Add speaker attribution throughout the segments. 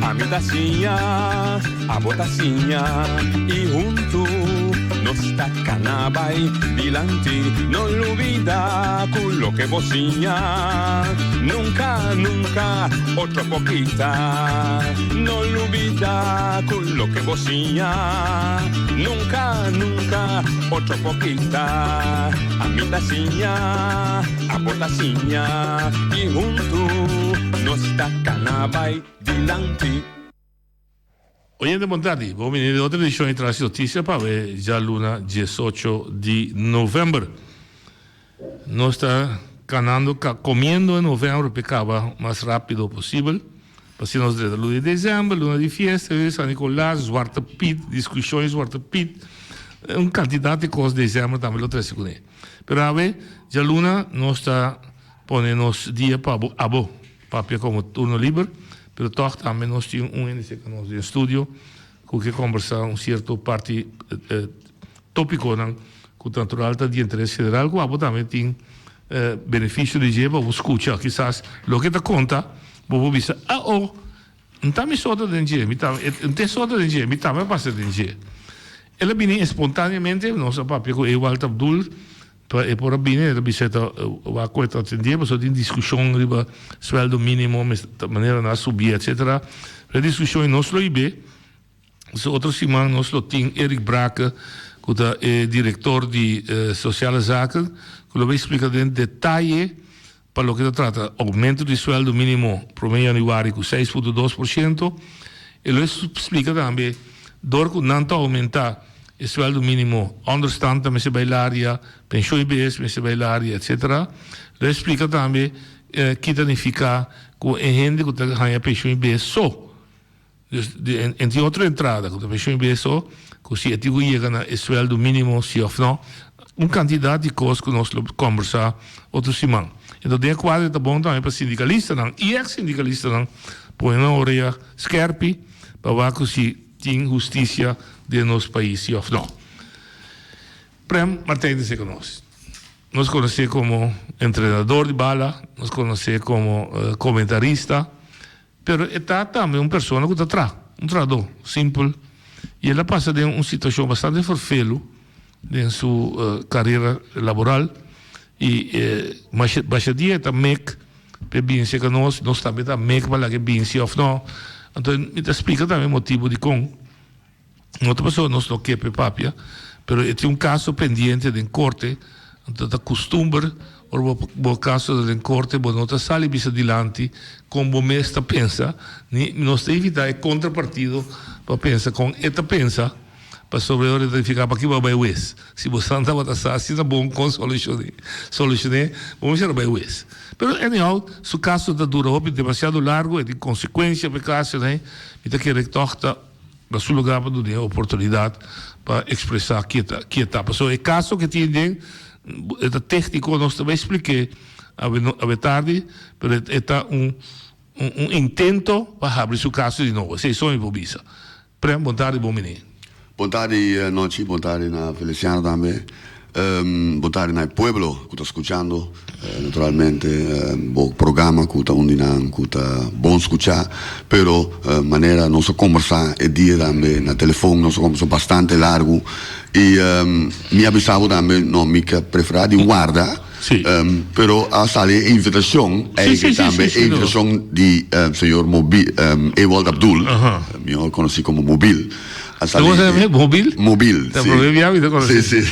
Speaker 1: Ami ta siña, abo ta siña y huntu nos ta cana bay dilanti. No lubida cu loke bo siña nunca, nunca otro por kita. No lubida cu loke bo siña nunca, nunca otro por kita. Ami ta siña. Abo ta siña y huntu nos ta cana bay dilanti.
Speaker 2: Oyente bon tardi, bon bini den otro edicion di Tras di Noticia pa awe djaluna diesocho di november. Nos ta canando, comiendo e november p'e caba mas rapido posibel, pa asina nos drenta luna di december, luna di fiesta, San Nicolas, Zwarte Piet, discusion di Zwarte Piet, un cantidad di cos december tambe lo trece cune. Pero awe djaluna nos ta pone nos dia pa bo abo papia komo turno liber, pero tòg tambe nos tin un hende serka nos den studio ku ke kombersá un sierto parti tópikonan ku natural ta di interes general ku abo tambe tin benefisio di dje pa bo skucha kisas loke ta konta bo por bisa a o N ta mi sota den dje, mi ta, N t'e sota den dje, mi tambe a pasa den dje. El a bini espontaneamente, nos a papia ku Ewald Abdul pa e por a bini, el a bisa e ta wak ku e ta atendé pasobra tin diskushon riba sueldo minimo, manera nan a subi etcetera. Pero e diskushon ei nos lo hib'é. Su otro siman nos lo tin Eric Brake ku ta e direktor di Sociale Zaken ku lo bai splika den detaye Pa loke ta trata oumento di sueldo minimo prome januari ku seis punto dos por shento, e lo splika tambe dor ku nan ta oumenta e sueldo minimo, onderstand ta mester bai laria, penshon IBS mester bai laria, etcetera. Lo e splika tambe ki ta nifiká ku e hende ku ta haña penshon IBS so. Dus en tin otro entrada ku ta penshon beso ku si e tin ku yega na e sueldo minimo si of no. Un kantidat di kos ku nos lo kombersá otro siman. Enton den e kuadro ta bon tambe pa sindikalistanan i eks sindikalistanan pone nan orea skerpi pa wak ku si tin hustisia den nos pais si of no. Prem Martijn ta seka nos. Nos konosé komo entrenador di bala, nos konosé komo komentarista. Pero e ta tambe un persona ku ta traha, un trahadó simpel, i el a pasa den un situashon bastante ferfelu den su karera laboral i masha dia e ta mek pa e binsi serka nos, nos tambe ta mek pa laga e binsi òf no. Anto mi ta splika tambe e motibu dikon. No ta pasobra nos no ke p'e papia, pero e tin un kaso pendiente den korte, anto ta kustumber ora bo bo kaso ta den korte bo no ta sali bisa dilanti kon bo mes ta pensa, ni nos ta invitá e kontrapartido pa pensa kon e ta pensa, pasobra e ora e ta nifiká paki bo a bai wes. Si bo san tabata sa asina bon kon solushoné solushoné bo mester a bai wes. Pero anyhow su kaso ta dura hopi demasiado largu, e tin konsekuensia pa e kasonan, mi ta kere tòg ta. Na su lugar pa duna e oportunidad pa expresa ki ta ki e ta. Pasobra e caso ke tin den e ta tecnico, nos ta bay explique awe awe tardi, pero e ta un un intento pa habri su caso di nobo. Esey so mi por bisa. Prem, bon tardi, bon bini.
Speaker 3: Bon tardi Nochi, bon tardi na Feliciano tambe. Bon tardi na e pueblo ku ta skuchando. Naturalmente bo programa ku ta un di nan ku ta bon skuchá, pero manera nos a kombersá e dia tambe na telefon, nos a kombersá bastante largu i mi a bisa bo tambe no mi ke preferá di warda, pero a sali e invitashon eigen tambe e invitashon di señor Ewald Abdul, mihor konosí komo Mobil.
Speaker 2: A sali Cómo se llama? Mobil?
Speaker 3: Mobil,
Speaker 2: Ta promé bia mi ta conocí.
Speaker 3: Sí, sí.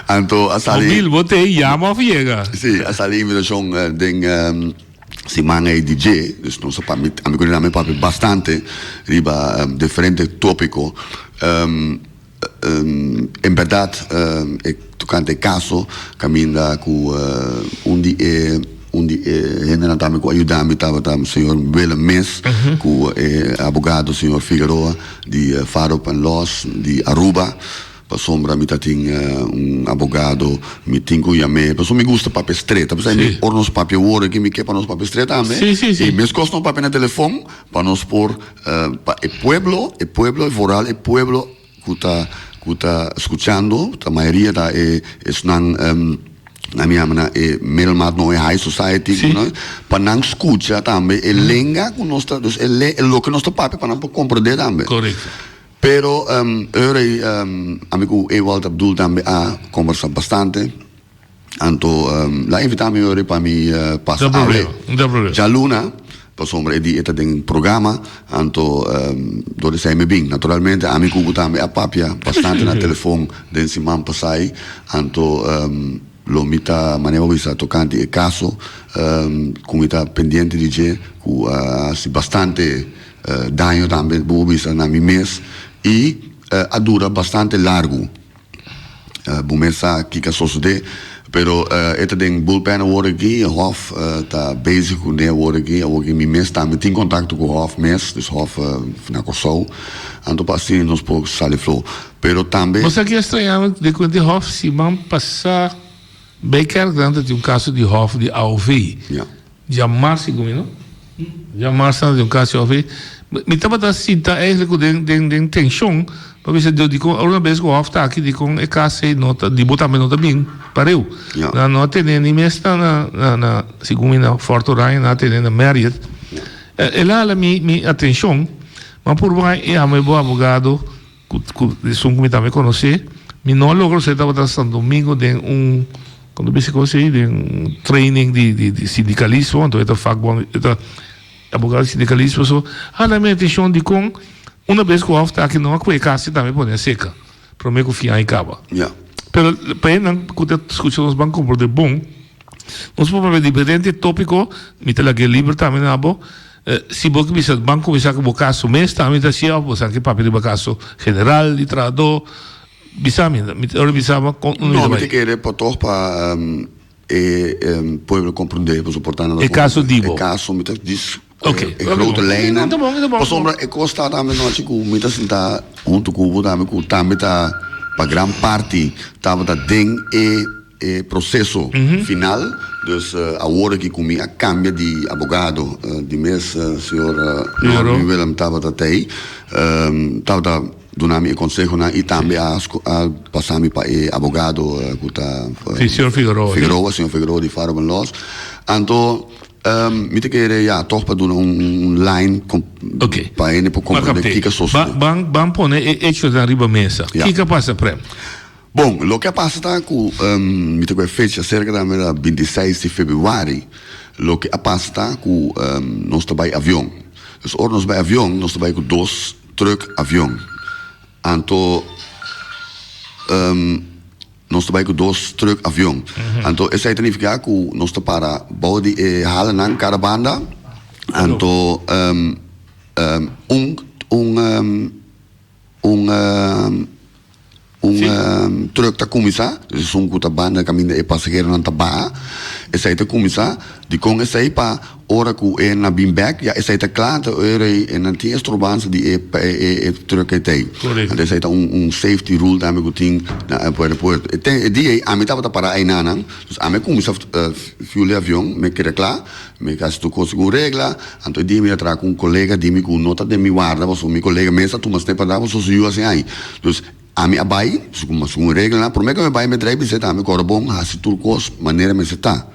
Speaker 3: Anto a sali
Speaker 2: Mobil, bo te yama of yega?
Speaker 3: Sí, a sali invitacion den siman ei di dje, dus nos a papia, ami cu Nina a papia bastante riba diferente topico. En berdad e tocante e caso caminda cu un di e un di e hendenan tambe cu a yuda mi tabata señor Willem mes cu e abogado señor Figueroa di Farup and Laws di Aruba pasobra mi ta tin un abogado mi tin cu yam'e pasobra mi gusta papia stret apesar mi ora nos papia wor aki mi ke pa nos papia stret tambe y mescos nos papia na telefon Pa nos por, pa e pueblo, e pueblo, vooral e pueblo ku ta, ku ta skuchando, ta mayoria ta e esnan. Nan mi yama nan e middelmaat no e high society
Speaker 2: Sí.
Speaker 3: no, pa nan skucha tambe e lenga ku nos ta dus e le e loke nos ta papia pa nan por komprendé tambe.
Speaker 2: Korekto.
Speaker 3: Pero ora ei ami ku Ewald Abdul tambe a kombersá bastante anto la invitá mi ora ei pa mi pasa
Speaker 2: No
Speaker 3: awe
Speaker 2: problema, no ta problema.
Speaker 3: djaluna pasobra e di e ta den programa anto dor di esei mi bin. Naturalmente ami ku bo tambe a papia bastante na telefon den siman pasai anto lo mi ta manera bo bisa tokante e kaso ku mi ta pendiente di dje ku a hasi bastante daño tambe bo por bisa na mi mes y a dura bastante largo. Bo mes sa kiko a sosode pero e ta den bullpen awor aki, Hof ta bezig ku ne awor aki, awor aki mi mes tambe tin kontakto ku Hof mes, dus Hof na Kòrsou, anto pa asina nos por sali flou. Pero tambe.
Speaker 2: Bo sa ki a straña mi den kuenta di Hof siman pasá bay kerk nan ta tin un kaso di Hof di AOV.
Speaker 3: Ja.
Speaker 2: Djamars segun mi no? Djamars nan ta tin un kaso di AOV. Mi tabata sinta eigenlijk ku den den den tenshon pa bisa Dios dikon ora una bes ku Hof ta aki dikon e kas ei no ta di bo tambe no ta bin pareu.
Speaker 3: Ja.
Speaker 2: Nan no a tene ni mes na na na segun mi na Fort Oranje nan a tene na Marriott. El a hala mi mi atenshon ma purba e amo e bo abogado Ku ku esun ku mi tambe konosé, mi no a logra usé tabata Santo Domingo den un kon ta bisa kos ei den un training di di di sindikalismo anto e ta vakbond e ta abogado di sindikalismo so hala mi atenshon dikon una bes ku hòf ta aki no a kue kasi tambe pone a seka promé ku fin aña kaba.
Speaker 3: Ya.
Speaker 2: Pero pa hendenan ku ta skucha nos ban komprondé bon nos por papia diferente tópiko mi ta lag'é liber tambe na bo. Si bo ke bisa ban kuminsá ku bo kaso mes tambe ta hasié òf bo sa ke papia riba kaso general di trahadó bisa mi mi ta ora bisa bo kon unda mi
Speaker 3: No,
Speaker 2: ta
Speaker 3: mi ta
Speaker 2: bai.
Speaker 3: kere pa tòg pa e pueblo komprondé pasobra por ta nan ta
Speaker 2: E kaso di bo.
Speaker 3: E kaso mi ta djis ku
Speaker 2: Oké,
Speaker 3: e grote lijnen
Speaker 2: no ta bon, ta bon.
Speaker 3: Pasobra e kos ta tambe nochi ku mi ta sinta huntu ku bo tambe ku tambe ta pa gran parti tabata den e E proceso final, dus awor aki cu mi a cambia di abogado di mes señor Norby Willem tabata tey, tabata duna mi e consehonan y tambe a pasa mi pa e abogado cu ta
Speaker 2: Señor Figueroa.
Speaker 3: Figueroa, señor Figueroa di Farben Laws. Anto mi ta kere ya toch pa duna un line pa hende por comprende kico a sosode.
Speaker 2: Ban pone e hechonan riba mesa. Kico a pasa Prem?
Speaker 3: Bon, loke a pasa ta ku mi ta ku e fecha serka tambe ta bintiseis di februari, loke a pasa ta ku nos ta bai avion. Dus ora nos bai avion nos ta bai ku dos trùk avion. Anto nos ta bai ku dos trùk avion. Anto esei ta nifiká ku nos ta para bou di e halanan kada banda. Anto un un un. Un truck ta cuminsa, esun cu ta banda caminda e pasaheronan ta baha, esey ta cuminsa, dicon esey pa ora cu e na bin bek ya esey ta cla, anto ora ey e nan tin e strobansa di e e truck ey tey. Anto esey ta un safety rule tambe cu tin na aeropuerto. E ten e dia ey ami tabata para eynanan, dus ami a cuminsa fuel e avion, mi a keda cla, mi a haci tur cos segun regla, anto e dia mi a traha cu un colega di mi cu no ta den mi warda pasobra mi colega mes a tuma step atrás pasobra su yu haci ay. Dus ami a bai segun segun reglanan, prome ku mi bai mi drai bisé tambe kòrda bon hasi tur kos manera mester ta.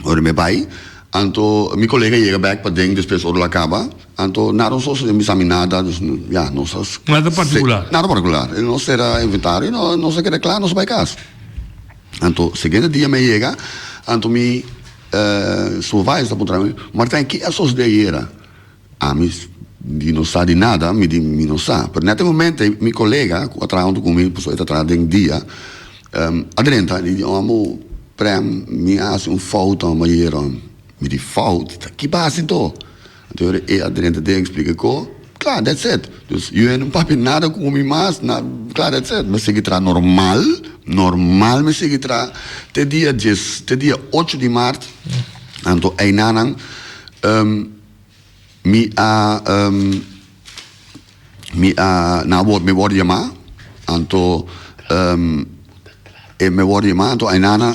Speaker 3: Ora mi bai, anto mi kolega yega bèk paden despues ora lo a kaba, anto nada no sosodé, mi sa mi nada, dus ya nos a
Speaker 2: Nada partikular.
Speaker 3: Nada partikular, nos sera inventario, nos a keda kla, nos a bai kas. Anto siguiente dia mi a yega, anto mi supervisor ta puntra mi, Martijn, ki a sosodé ayera? Ami di no sa di nada, mi di mi no sa. Pero net e momento ei mi colega cu a traha hunto cu mi, pasobra e ta traha den dia, a drenta y di, Amo Prem, mi a haci un fout amo ayer. Mi di, Fout? Ta ki bo a haci anto? Anto ora e a drenta den explica cu, Cla, that's it. Dus yu no papia nada cu mi mas, na, cla, that's it. Mi a sigui traha normal, normal mi a sigui traha te dia dies, te dia ocho di maart, anto einanan. Mi a mi a nan a word mi word yama anto e mi word yama anto ainana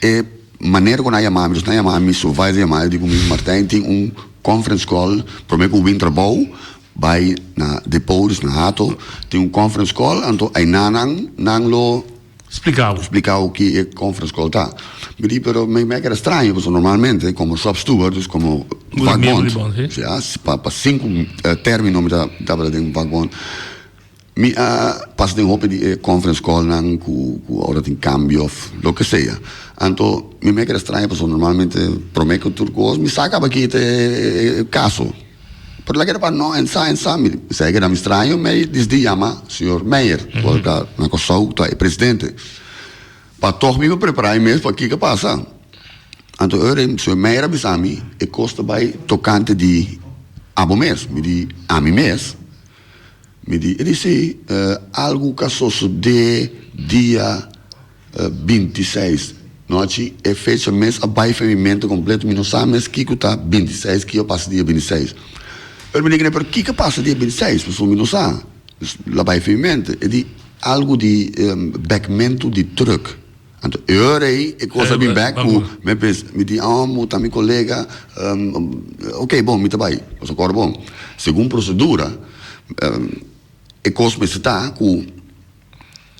Speaker 3: e manera ku nan a yama mi dus nan a yama mi supervisor yama mi di ku mi Martijn tin un conference call prome ku bin trabou bai na depot dus na Hato tin un conference call anto ainana nan lo.
Speaker 2: Spliká bo.
Speaker 3: Spliká bo ki e conference call ta. Mi di, pero mi mi a keda straño, pasobra normalmente komo shopsteward, dus komo vakbond, ya, pa pa sinku termino mi ta tabata den vakbond, mi a pasa den hopi di e conference callnan ku ku ora tin kambio of loke sea. Anto mi mi a keda straño pasobra normalmente prome ku tur kos mi sa kaba ki ta e kaso. Pero la keda pa no en sa en sa mi sa e keda mi straño mi disdi yama señor Meijer ku ta na Kòrsou ta e presidente pa tòg mi por prepará mi mes pa kiko a pasa. Anto ora ei señor Meijer a bisa mi e kos ta bai tokante di abo mes. Mi di ami mes? Mi di e di si algu ku a sosodé dia 26 nochi e fecha mes a bai fen mi mente completo mi no sa mes kico ta 26 kico a pasa dia 26 pero mi di pero kico a pasa dia 26 pasobra mi no sa dus la bai fen mi mente e di algo di bekmento di truck anto e ora ei e cos a bin bek cu mi pensa mi di oh ta mi colega ok bon mi ta bai pasobra acorda bon segun procedura e cos mester ta cu.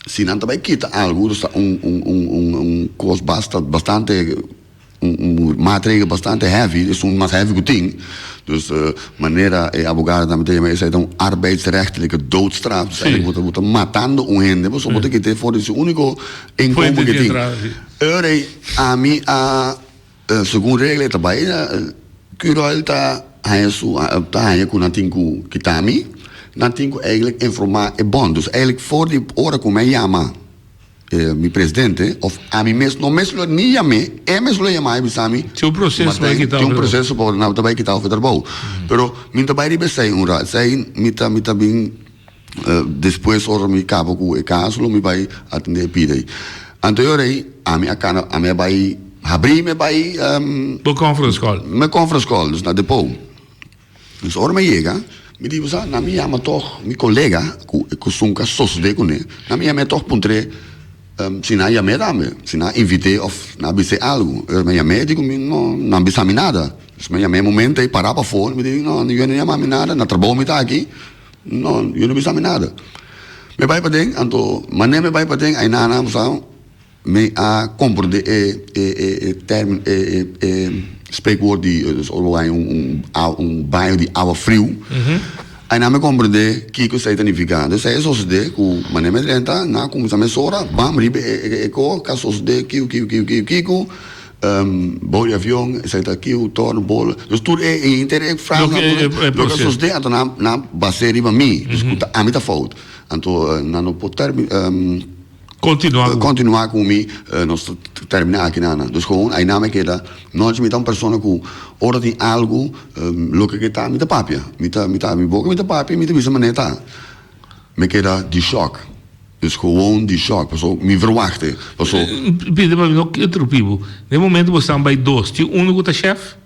Speaker 3: Si nan ta bai kita algu, dus ta un un un un un kos basta bastante un un maatregel bastante heavy, esun mas heavy ku tin. Dus manera e abogadonan ta yama esei ta un arbeidsrechtelijke doodstraf. Dus eigenlijk bo ta bo ta matando un hende pasobra bo ta kit'é for di su úniko inkomen ku e tin. Ora ei ami a Segun regla e ta bai na Curoil ta haña su ta haña ku nan tin ku kita mi, nan tin ku eigenlijk informá e bond. Dus eigenlijk for di ora ku mi a yama mi presidente òf ami mes no mes lo ni yam'é, e mes lo yama i bisa mi
Speaker 2: Tin un proseso pa kita
Speaker 3: tin un proseso pa nan ta bai kita òf e trabou. Pero mi no ta bai riba esei un rat, esei mi ta mi ta bin Despues ora mi kaba ku e kaso lo mi bai atendé e pida ei. Anto e ora ei ami a kana, ami a bai habrí mi a bai.
Speaker 2: Bo conference call.
Speaker 3: Mi conference call, dus na depot. Dus ora mi a yega, mi di bo sa, nan mi yama tòg mi kolega ku e kustum ku a sosodé kuné, nan mi yam'é tòg puntr'é si nan a yam'é tambe, si nan a invit'é òf nan a bis'é algu. Ora mi a yam'é e di ku mi no, nan a bisa mi nada. Dus mi a yam'é e momento ei pará pafó, mi di no, yu no yama mi nada, na trabou mi ta aki. No, yu no bisa mi nada. Mi bai paden, anto manera mi bai paden ainana bo sa mi a komprende e e e e term e e e spreekwoord di dus ora bo haña un un un baño di awa friu. Aina mi komprende kiko esei ta nifiká. Dus esei a sosodé ku manera mi drenta nan a kuminsá mesora bam riba e e e ko ka sosodé kiu kiu kiu kiu kiko. Bou di avion, esaki ta kiu, torno, bolo. Dus tur e henter e frasnan tur loke a sosodé anto nan nan bas'é riba mi. Dus ku ta ami ta fout. Anto nan no por termi
Speaker 2: Kontinuá ku.
Speaker 3: Kontinuá ku mi, nos ta terminá aki nan. Dus gewoon ainan mi keda. Nochi mi ta un persona ku ora tin algu loke ke ta mi ta papia. Mi ta mi ta mi boka mi ta papia mi ta bisa manera ta. Mi keda di shòk. Dus gewoon di shòk. Paso mi verwachtte. Paso.
Speaker 2: Pidi pa mi no interrumpí bo. Den momento bo stan bai dos, tin unu ku ta shèf?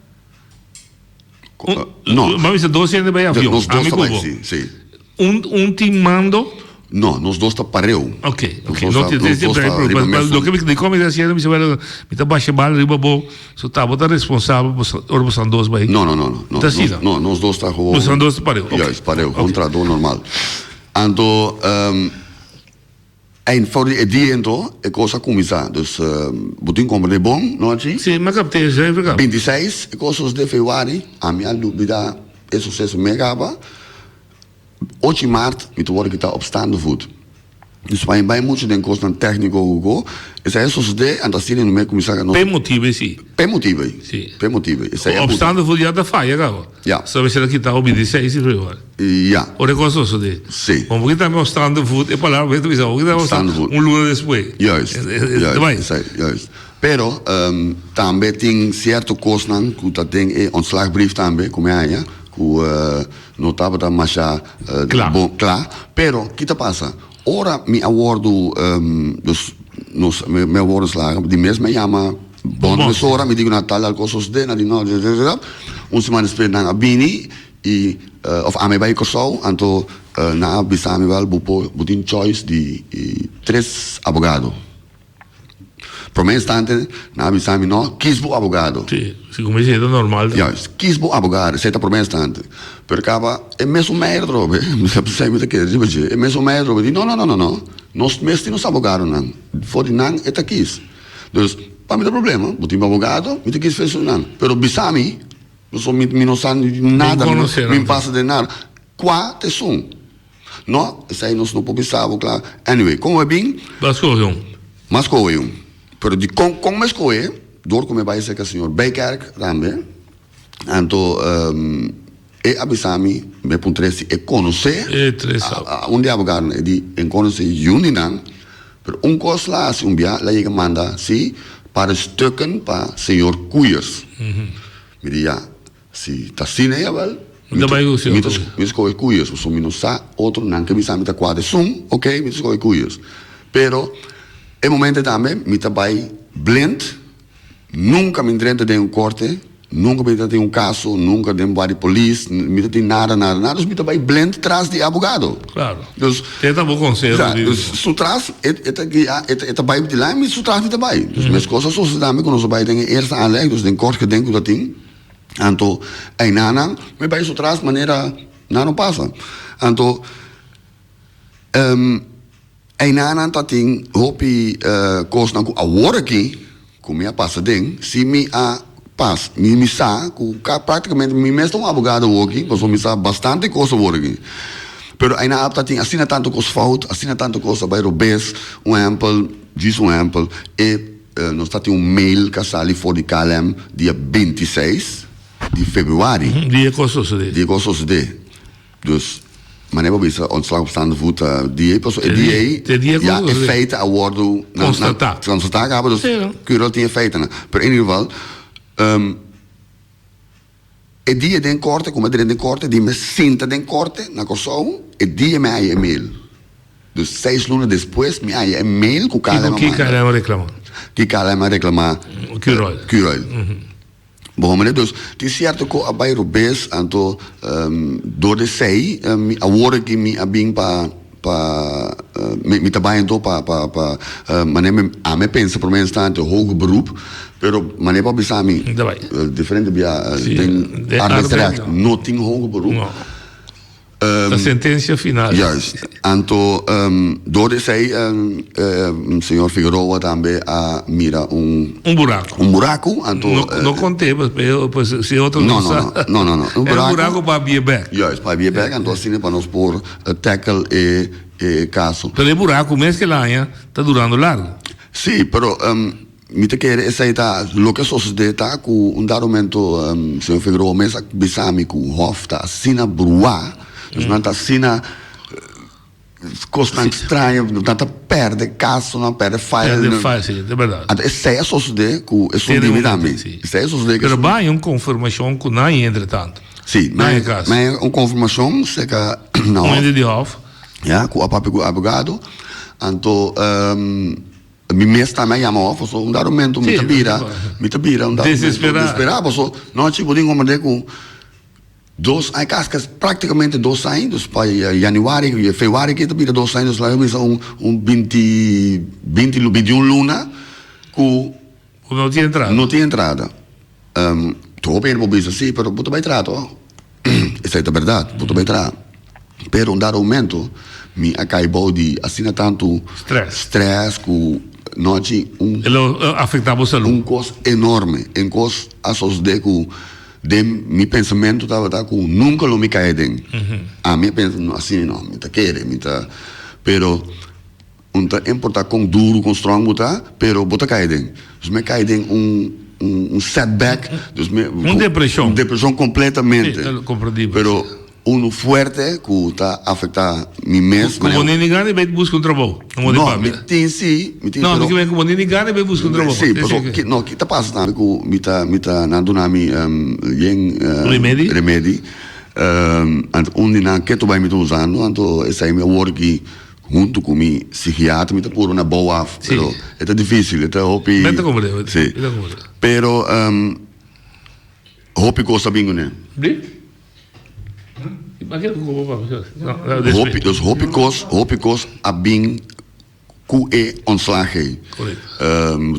Speaker 3: No.
Speaker 2: Bo a bisa dos hende bai avion.
Speaker 3: Nos dos
Speaker 2: Ami
Speaker 3: ta
Speaker 2: ku
Speaker 3: bai,
Speaker 2: bo.
Speaker 3: si, si.
Speaker 2: Un, un tin mando?
Speaker 3: No, nos dos ta pareu.
Speaker 2: Ok, ok.
Speaker 3: Nos
Speaker 2: No
Speaker 3: dos
Speaker 2: tin,
Speaker 3: ta, nos dos ta riba mesun.
Speaker 2: Loke mi, dikon mi ta hasiendo, mi sa mi ta basha bal riba bo, so ta bo ta responsabel pa ora bo stan dos bai.
Speaker 3: No, no, no, no.
Speaker 2: Ta asina?
Speaker 3: No, nos dos ta gewoon.
Speaker 2: Bo stan dos ta pareu, ok.
Speaker 3: Juist, pareu, gewoon trahadó normal. Anto eind for di e dia ento e kos a kuminsá. Dus bo tin komprendé bon, nochi?
Speaker 2: Sí, mi a kapt'é zuiver kaba.
Speaker 3: 26, e kos sosodé februari, ami a lubidá e suseso mei kaba. Ocho di mart mi ta wòrdu kitá op staande voet. Dus pa mi bai muchu den kosnan tèkniko ku ko, esei a sosodé, anto asina no mi a kuminsá nos.
Speaker 2: P'e motibu ei sí.
Speaker 3: P'e motibu ei.
Speaker 2: Sí.
Speaker 3: P'e motibu ei. Esei a
Speaker 2: Op staande voet ya ta faya kaba.
Speaker 3: Ja.
Speaker 2: So mester a kita hopi di seis di februari.
Speaker 3: Ja.
Speaker 2: Ora e kos sosodé.
Speaker 3: Sí.
Speaker 2: Bon, bo kita mi op staande voet, e palabra bo ta bisa, bo kita mi op
Speaker 3: Staande voet.
Speaker 2: Un luna despues.
Speaker 3: Juist.
Speaker 2: Ta bai.
Speaker 3: Esei, juist. Pero, tambe tin sierto kosnan ku ta den e ontslagbrief tambe ku mi a haña, ku no tabata masha bon kla. Pero, ki ta pasa? Ora mi a wòrdu, dus nos, mi a wòrdu ontslagen, di mes mi a yama bond mesora, mi di ku nan tal tal kos sosodé, nan di no, un siman despues nan a bini i, òf ami a bai Kòrsou, anto nan a bisa mi wèl bo por, bo tin choice di tres abogado. Prome instante nan a bisa mi no, kies bo abogado.
Speaker 2: Si, si como esey ta normal.
Speaker 3: Juist, kies bo abogado, esey ta prome instante. Pero caba e mesun meier atrobe, mi sa pensai mi ta kere riba dje, e mesun meier atrobe di no, no, no, no, no, nos mes tin nos abogadonan, for di nan e ta kies. Dus, pa mi ta problema, bo tin bo abogado, mi ta kies for esunnan. Pero bisa mi, pasobra mi mi no sa nada, mi no mi pasa den nada, cua ta esun? No, esei nos no por bisa bo kla. Anyway, kon we bin?
Speaker 2: Bo a skohe un.
Speaker 3: M'a skohe un. Pero di kon kon mi skohe, dor ku mi bai serka señor Bijkerk tambe, anto e a bisa mi, mi a puntr'é si e konosé
Speaker 2: E tres sa.
Speaker 3: un di abogadonan. E di, e konosé yun di nan, pero un kos la hasi un bia, la yega manda si par stukken pa señor Koeiers. Mi di, ya. Si ta asina jawel,
Speaker 2: Mi ta bai ku
Speaker 3: mi ta mi ta skohe kuyos, pasobra mi no sa otro nan ke bisa mi ta kua esun, ok, mi ta skohe kuyos. Pero e momento tambe mi ta bai blind, nunka mi drenta den un korte, nunka mi ta tin un kaso, nunka den bua di polis, mi ta tin nada, nada, nada, dus mi ta bai blind tras di e abogado.
Speaker 2: Klaro.
Speaker 3: Dus,
Speaker 2: Te ta bo konseho
Speaker 3: ja,
Speaker 2: di.
Speaker 3: dus su tras e e ta guia, e ta e ta bai dilanti mi, su tras mi ta bai. Dus meskos a sosodé tambe ku nos a bai den e eerste aanleg, dus den kort geding ku ta tin. Anto einanan mi bai su tras manera nan no pasa. Anto einanan ta tin hopi kosnan ku awor aki ku mi a pasa den si mi a pas mi mi sa ku praktikamente mi mes ta un abogado awor aki pasobra mi sa bastante kos awor aki. Pero einan ta tin asina tantu kos fout asina tantu kos a bai robes un ehèmpel djis un ehèmpel e. Nos ta tin un mail ka sali for di KLM dia 26 di februari.
Speaker 2: Di e kos sosodé.
Speaker 3: Di e kos sosodé. Dus, manera bo bisa ontslag op staande voet ta di ei, pasobra e di ei
Speaker 2: Te dia
Speaker 3: ya e feiten a wordu
Speaker 2: Konstatá.
Speaker 3: Konstatá kaba, dus Curoil tin e feitennan. Pero in ieder geval, e dia den korte, ku mi a drenta den korte, di mi sinta den korte na Kòrsou, e dia mi a haña e mail. Dus seis luna despues mi haña e mail ku KLM a
Speaker 2: manda. Kiko KLM a reklamá?
Speaker 3: Ki KLM a reklamá?
Speaker 2: Curoil.
Speaker 3: Curoil. Bo hombre, dus tin sierto ku a bai robes, anto dor di esei mi awor aki mi a bin pa pa mi ta bai anto pa pa pa manera mi ami a pensa prome instante hoger beroep, pero manera bo a bisa mi diferente bia den arbeidsrecht no tin hoger beroep.
Speaker 2: Ta sentencia final.
Speaker 3: Juist. Anto door di esey señor Figueroa tambe a mira un.
Speaker 2: Un buraco.
Speaker 3: Un buraco. Anto.
Speaker 2: No, no conté, pues si otro
Speaker 3: no sa. No, no, no.
Speaker 2: Un buraco. Un buraco pa bie bek.
Speaker 3: Juist, pa bie bek. Anto asina pa nos por tackle e e caso.
Speaker 2: Pero e buraco mes ke laña ta durando largo.
Speaker 3: Sí, pero. Mi ta kere esei ta loke a sosode ta ku un dado momento señor Figueroa mes a bisa mi ku hof ta asina bruá, dus nan ta asina kosnan straño, nan ta pèrdè kasonan, pèrdè file.
Speaker 2: Pèrdè file, si, ta bèrdat.
Speaker 3: Anto esei a sosode ku esun di mi tambe. Esei a sosode ku
Speaker 2: Pero bo haña un konfirmashon ku nan a entre tanto.
Speaker 3: Si,
Speaker 2: mi
Speaker 3: haña un konfirmashon serka
Speaker 2: na hof. Un hende di hof.
Speaker 3: Ya, ku a papia ku abogado. Anto. Mi mes tambe a yama of paso un dado momento mi ta bira mi ta bira un dado momento desespera paso nochi bo tin comprende cu dos aña casi casi practicamente dos aña dus pa januari februari aki ta bira dos aña dus laga bisa un un binti binti bintiun luna cu
Speaker 2: no tin entrada
Speaker 3: no tin entrada. Tur hopi hende por bisa si, pero bo ta bai traha toch? Esei ta bèrdat, bo ta bai traha. Pero un dado momento mi a kai bou di asina tantu
Speaker 2: Stress.
Speaker 3: stress ku nochi un
Speaker 2: E lo afektá bo salú.
Speaker 3: un kos enorme, un kos a sosodé ku den mi pensamentu tabata ku nunka lo mi kai aden. Ami a pensa, no, asina no, mi ta kere, mi ta, pero. Un ta importa kon duru, kon strong bo ta, pero bo ta kai den. Dus mi a kai den un un setback. Dus mi
Speaker 2: Un depresion.
Speaker 3: Un depresion completamente.
Speaker 2: Sí, ta comprendibel.
Speaker 3: Pero unu fuerte ku ta afecta mi mes.
Speaker 2: Ku bo nini gana bai buska un trabou.
Speaker 3: No, mi tin si, mi tin
Speaker 2: pero. No, mi ke ku bo nini gana bai buska un trabou.
Speaker 3: Sí, paso ki no ki ta pasa tambe ku mi ta mi ta nan duna mi yen
Speaker 2: Remedi?
Speaker 3: remedi. Anto un di nan ketu bai mi ta usando, anto esei mi a wor ki. Huntu ku mi psikiatra mi ta purba na bou af, pero e ta dificil, e ta hopi.
Speaker 2: Mi ta comprende,
Speaker 3: Si.
Speaker 2: mi ta comprende.
Speaker 3: Pero hopi kos ta bin kuné.
Speaker 2: Di?
Speaker 3: Hopi, dus hopi kos, hopi kos a bin. ku e ontslag ei.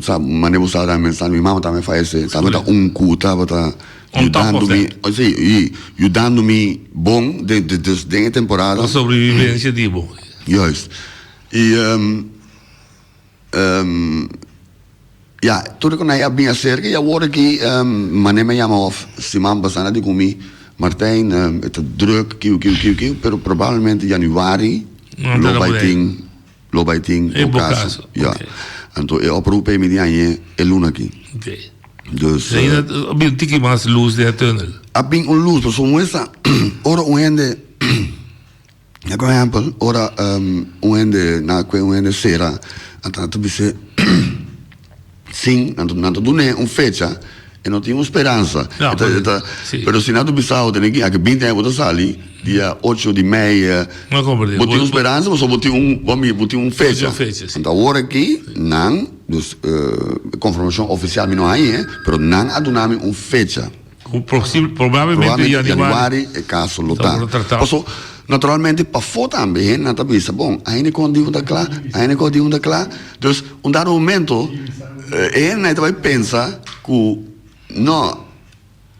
Speaker 3: Sa manera bo sa tambe sa mi mama tambe fayesé tabata un ku tabata yudando mi si i yudando mi bon den den e temporada.
Speaker 2: Pa sobrevivencia di bo.
Speaker 3: Juist i ya tur ku nan a bin aserka i awor aki manera mi a yama òf siman pasá nan a di ku mi Martijn e ta druk kiu kiu kiu kiu pero probablemente januari lo bai tin Lo bai tin
Speaker 2: E
Speaker 3: bo
Speaker 2: bo
Speaker 3: kaso.
Speaker 2: kaso,
Speaker 3: Ja.
Speaker 2: oké.
Speaker 3: Anto e oproep ei mi di hañ'é e luna aki.
Speaker 2: Oké.
Speaker 3: Dus.
Speaker 2: Ainda a bin un tiki mas lus den e tunnel.
Speaker 3: A bin un lus, pasobra muestra ora un hende, na por ehèmpel, ora un hende na kue un hende sera, anto nan ta bis'é sin, nan ta nan ta dun'é un fecha, e no tin un speransa.
Speaker 2: Ja,
Speaker 3: E ta, e ta,
Speaker 2: si.
Speaker 3: pero si nan ta bisa bo tene ki aki binti aña bo ta sali, dia ocho di mei,
Speaker 2: No comprende.
Speaker 3: bo tin un speransa pasobra bo tin un, bo mi, bo tin un fecha.
Speaker 2: Un fecha, si.
Speaker 3: Anto awor aki nan, dus konfirmashon ofisial mi no hañ'é, pero nan a duna mi un fecha.
Speaker 2: Ku posibel, probablemente
Speaker 3: Probablemente
Speaker 2: januari.
Speaker 3: januari e kaso lo ta.
Speaker 2: Lo ta.
Speaker 3: Paso, naturalmente pafó tambe hendenan ta bisa, bon, ainda kon di un ta kla, ainda kon di un ta kla. Dus un dado momento e hendenan ta bai pensa ku no,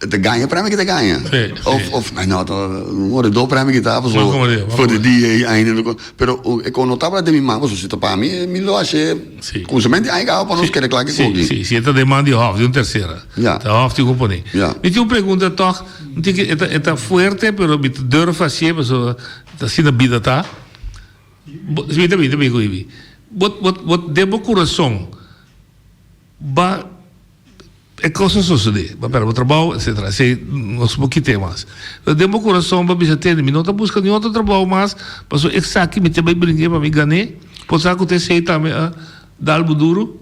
Speaker 3: ta gaña premio ki ta gaña.
Speaker 2: Sí, sí.
Speaker 3: Of, of, ay no, ta un ora do premio ki ta paso
Speaker 2: No, como digo,
Speaker 3: for di dia ei ainda no kon. Pero e kon no tabata den mi man paso si ta pa mi, mi lo haci
Speaker 2: Sí.
Speaker 3: Kuminsamente aña kaba pa nos kere kla ki
Speaker 2: Sí,
Speaker 3: koki.
Speaker 2: sí, sí, e ta deman di hòf, di un tersera.
Speaker 3: Ja.
Speaker 2: Ta hòf tin ku pone.
Speaker 3: Ja.
Speaker 2: Mi tin un pregunta tòg, mi tin ki, e ta, e ta fuerte, pero mi ta durf hasié pasobra ta asina bida ta. Bo, mi ta bin, ta bin ku mi. Bo, bo, bo den bo kurason ba E kos a sosodé, bo a pèrdè bo trabou, etsetera. Esei nos por kit'é mas. Pero den bo kurason bo a bisa, Tende, mi no ta buska niun otro trabou mas, pasobra esaki mi ta bai bring'é pa mi gan'é. Por sa ku ta esei tambe a dal bo duru?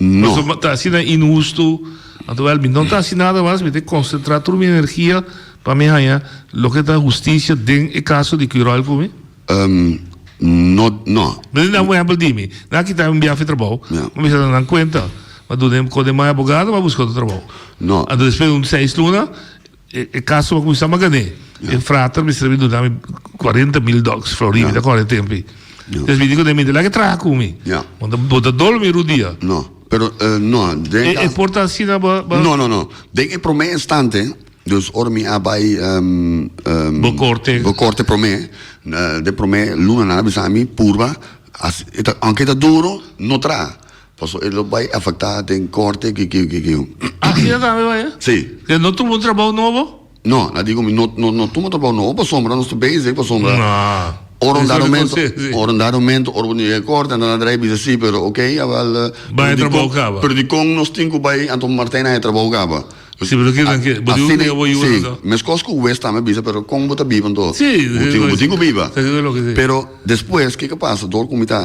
Speaker 3: No.
Speaker 2: Pasobra ta asina inhustu. Anto wèl, mi no ta hasi nada mas, mi ta konsentrá tur mi energia pa mi haña loke ta hustisia den e kaso di Curoil ku mi.
Speaker 3: No, no.
Speaker 2: Mi ta da un ehempel di mi. Nan a kita mi un biaha fi trabou.
Speaker 3: Ja.
Speaker 2: Mi bisa nan kuenta. Mi a duna e kos den mai abogado, mi a buska otro trabou.
Speaker 3: No.
Speaker 2: Anto despues di un seis luna, e kaso a kuminsá mi a gané. E frater mester a bin duna mi 40.000 dòks florin, mi ta kòrda e tempu ei.
Speaker 3: Ja.
Speaker 2: Des mi di ku den mi, laga e traha ku mi.
Speaker 3: Ja.
Speaker 2: Bo ta, bo ta dol mi rudia.
Speaker 3: No, pero no, den
Speaker 2: E, e
Speaker 3: kas.
Speaker 2: por ta asina bo, bo.
Speaker 3: No, no, no. Den e promé instante, Dus ora mi a bai
Speaker 2: Bo korte.
Speaker 3: Bo korte promé, den promé luna nan a bisa mi purba, aunke e ta duro, no traha, pasobra e lo bai afektá den korte kikio kikio.
Speaker 2: Asina tambe bai e?
Speaker 3: Si.
Speaker 2: Ke no tuma un trabou nobo?
Speaker 3: No, nan di ku mi no no tuma trabou nobo pasobra nos ta bezig pasobra
Speaker 2: No.
Speaker 3: ora un dado momento,
Speaker 2: Si, si.
Speaker 3: ora un dado momento ora bo yega korte anto nan drai bisa si pero oke awel
Speaker 2: Bai e trabou kaba.
Speaker 3: pero dikon nos tin ku bai anto Martijn a e trabou kaba.
Speaker 2: Sí, pero kinan ke, bo di un dia bo yuda
Speaker 3: Sí,
Speaker 2: anto.
Speaker 3: meskos ku wes tambe bisa, pero kon bo ta biba anto?
Speaker 2: Sí,
Speaker 3: Bo tin, bo tin ku biba.
Speaker 2: Ta kiko loke sí.
Speaker 3: Pero despues kiko pasa? Dor ku mi ta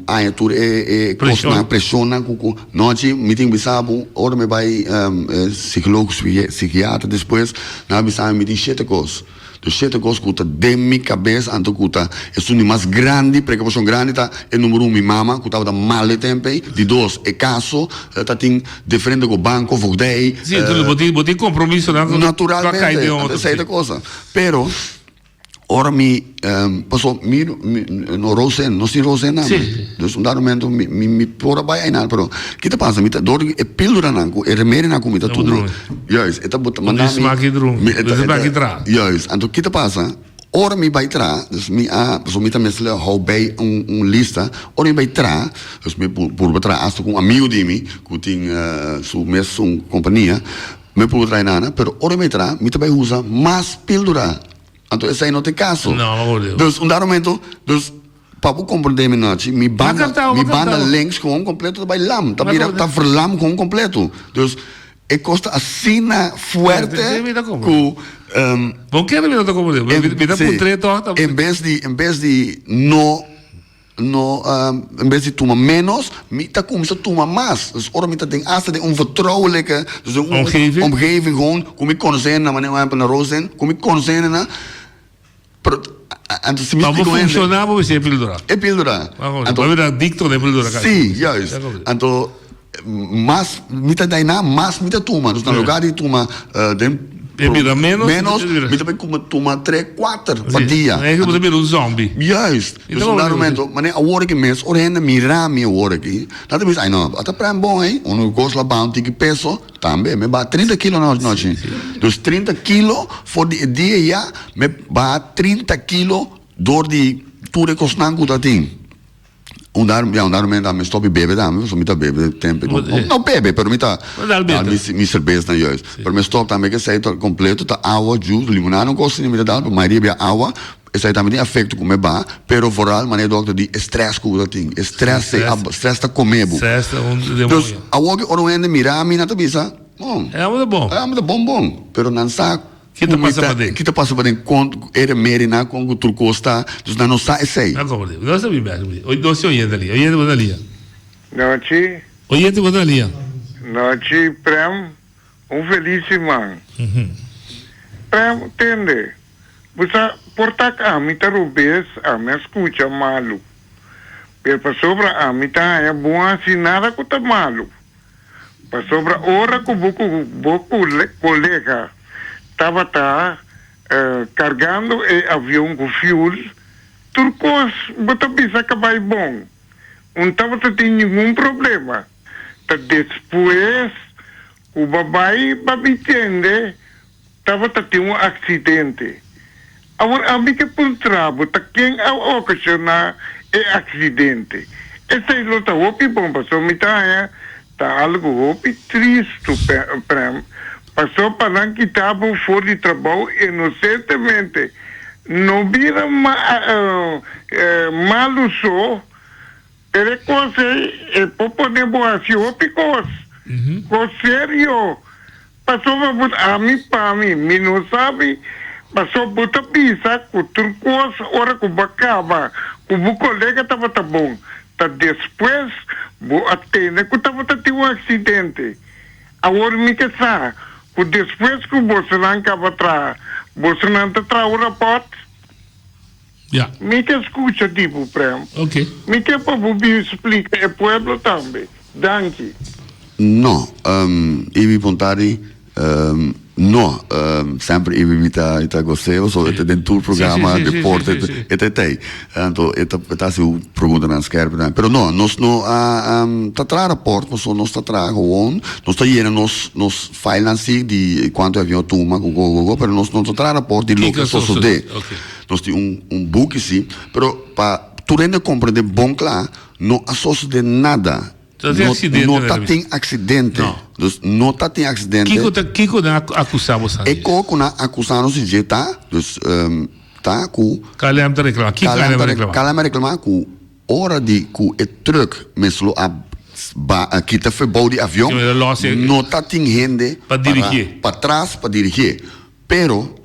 Speaker 3: haña tur e e
Speaker 2: Preshon.
Speaker 3: kosnan, preshonnan ku ku nochi mi tin bisa bo ora mi bai e psikologo, psikiatra despues nan a bisa mi mi tin shete kos. Dus shete kos ku ta den mi kabes anto ku ta esun di mas grandi, prekupashon grandi ta e numero un mi mama ku tabata mal e tempu ei, di dos e kaso ta tin diferente ku banko, voogdij.
Speaker 2: Si, entonces bo tin bo tin kompromisonan ku
Speaker 3: Naturalmente,
Speaker 2: kai den otro.
Speaker 3: esei ta cosa. Pero ora mi paso mi no Rosen, nos tin Rosen tambe.
Speaker 2: Si.
Speaker 3: Dus un dado momento mi mi por a bai einan pero ki ta pasa mi ta dor di e pilduranan ku e remedionan ku mi ta tuma. Juist, e ta bota manda mi.
Speaker 2: Smaak drumi.
Speaker 3: Mi, e ta, e
Speaker 2: Smaak
Speaker 3: ta,
Speaker 2: tra.
Speaker 3: juist, anto ki ta pasa? Ora mi bai tra, dus mi a, pasobra mi ta mester hou bij un, un lista. Ora mi bai tra, dus mi purba tra hasta ku un amigu di mi ku tin su mes un kompania, mi purba traha nana, pero ora mi bai tra, mi ta bai usa mas pildura. Anto esei no ta e kaso.
Speaker 2: No, por Dios.
Speaker 3: Dus un dado momento, dus Pa bo comprende mi nochi, mi banda,
Speaker 2: cantao,
Speaker 3: mi
Speaker 2: ma
Speaker 3: banda
Speaker 2: cantao.
Speaker 3: links gewoon completo ta bai lam, ta
Speaker 2: Ma
Speaker 3: bira,
Speaker 2: comprende.
Speaker 3: ta verlam gewoon completo. Dus e cos ta asina fuerte
Speaker 2: Sí, mi ta comprende.
Speaker 3: cu ehm,
Speaker 2: Bo kere mi no ta comprende. Mi, mi ta
Speaker 3: sí.
Speaker 2: puntr'é toch. Ta,
Speaker 3: En bes di, en bes di no, no, ehm, en bes di tuma menos, mi ta cuminsa tuma mas. Dus ora mi ta den hasta den un vertrouwelijke, dus den un
Speaker 2: Omgeving.
Speaker 3: omgeving gewoon, cu mi conoce hendenan, manera un ehempel na Rozen, cu mi conoce hendenan, Pero anto si mi
Speaker 2: Pa bo
Speaker 3: splika un hende.
Speaker 2: funshoná bo mester e pildura.
Speaker 3: E pildura.
Speaker 2: Anto bo bira adikto na e pildura kasi.
Speaker 3: Si, juist. Anto mas mi ta dainá, mas mi ta tuma. Dus na lugar di tuma den.
Speaker 2: E bira menos.
Speaker 3: Menos, mi ta bay kuma tuma tres, cuater pa dia.
Speaker 2: E bo ta bira un zombie.
Speaker 3: Juist. Dus un dado momento, mane awor aki mes, ora hende mira mi awor aki, nan ta bisa, ay no, a ta prem bon ey, uno cos la baha un tiki peso, tambe mi baha trinta kilo anochi. Dus trinta kilo for di e dia ya, mi baha trinta kilo door di tur e cosnan cu ta tin. Un dar, ya, un dar momento mi stop di bebe tambe, pasobra mi ta bebe tempo. No, no, no bebe, pero mi ta dal mi, mi cerveza juist. Pero mi stop tambe esei ta completo, ta awa, juice, limonada no cosa mi ta dal, pero mayoria bia awa, esei tambe tin afecto cu mi ba, pero vooral manera dokter di e stress cu bo ta tin, e stress, e stress ta come bo.
Speaker 2: Stress ta un demonio.
Speaker 3: Dus awor ki ora un hende mira mi nan ta bisa, bon,
Speaker 2: E amo ta bon.
Speaker 3: E amo ta bon bon, pero nan sa
Speaker 2: Ki ta pasa paden?
Speaker 3: Ki ta pasa paden? Kon e remedinan, kon ku tur kos ta. Dus nan no sa esei.
Speaker 2: Nan komprende. Nos ta bin bek. Nos tin oyente alia. Oyente bo ta alia.
Speaker 4: Nochi.
Speaker 2: Oyente bo ta alia.
Speaker 4: Nochi Prem, un felis siman. Prem, tende, bo sa por ta ku ami ta robes, ami a skucha malu. Pero pasobra ami ta haña bon hasi nada ku ta malu. Pasobra ora ku bo ku bo kolega tabata kargando e avion ku fuel, tur kos bo ta bisa ka bai bon. Un tabata tin ningun problema. Ta despues ku bo bai pa Bichende Tabata tin un aksidente. Awor ami ke puntra bo ta ken a okashoná e aksidente. Esei lo ta hopi bon pasobra mi ta haña ta algu hopi tristu Prem pasobra pa nan kita bo for di trabou inosentemente no bira malu so pero e kos ei e por pone bo hasi hopi kos kos serio. Pasobra bo ta ami pa mi, mi no sabi, pasobra bo ta bisa ku tur kos ora ku bo a kaba ku bo kolega tabata bon, ta despues bo a tende ku tabata tin un aksidente. Awor mi ke sa ku despues ku bosonan kaba traha, bosonan ta traha un rapòrt?
Speaker 2: Ja.
Speaker 4: Mi ke skucha di bo, Prem.
Speaker 2: Ok.
Speaker 4: Mi ke pa bo bin splika e pueblo tambe. Danki.
Speaker 3: No, Ibi Pontari, no, semper Ibi mi ta mi ta gos'é pasobra e ta den tur programa deporte e ta etei. Anto e ta e ta hasi un preguntanan skerp tambe. Pero no, nos no a ta traha raport pasobra nos ta traha gewoon, nos ta yena nos nos filenan si di kuantu e avion a tuma ku go go go, pero nos no ta traha raport di loke a sosodé. Nos tin un un buki si, pero pa tur hende comprende bon cla, no a sosode nada.
Speaker 2: No tin accidente.
Speaker 3: No ta tin accidente.
Speaker 2: No.
Speaker 3: Dus no ta tin accidente.
Speaker 2: Kiko ta kiko nan a acusa bo san?
Speaker 3: E ko ku nan acusa nos di dje ta, dus ta ku.
Speaker 2: KLM ta reclama. Kiko KLM a reclama?
Speaker 3: KLM a reclama ku ora di ku e truck mes lo a ba a kita fe bou di avion, no ta tin hende
Speaker 2: pa dirigi.
Speaker 3: Patras pa dirigi. Pero.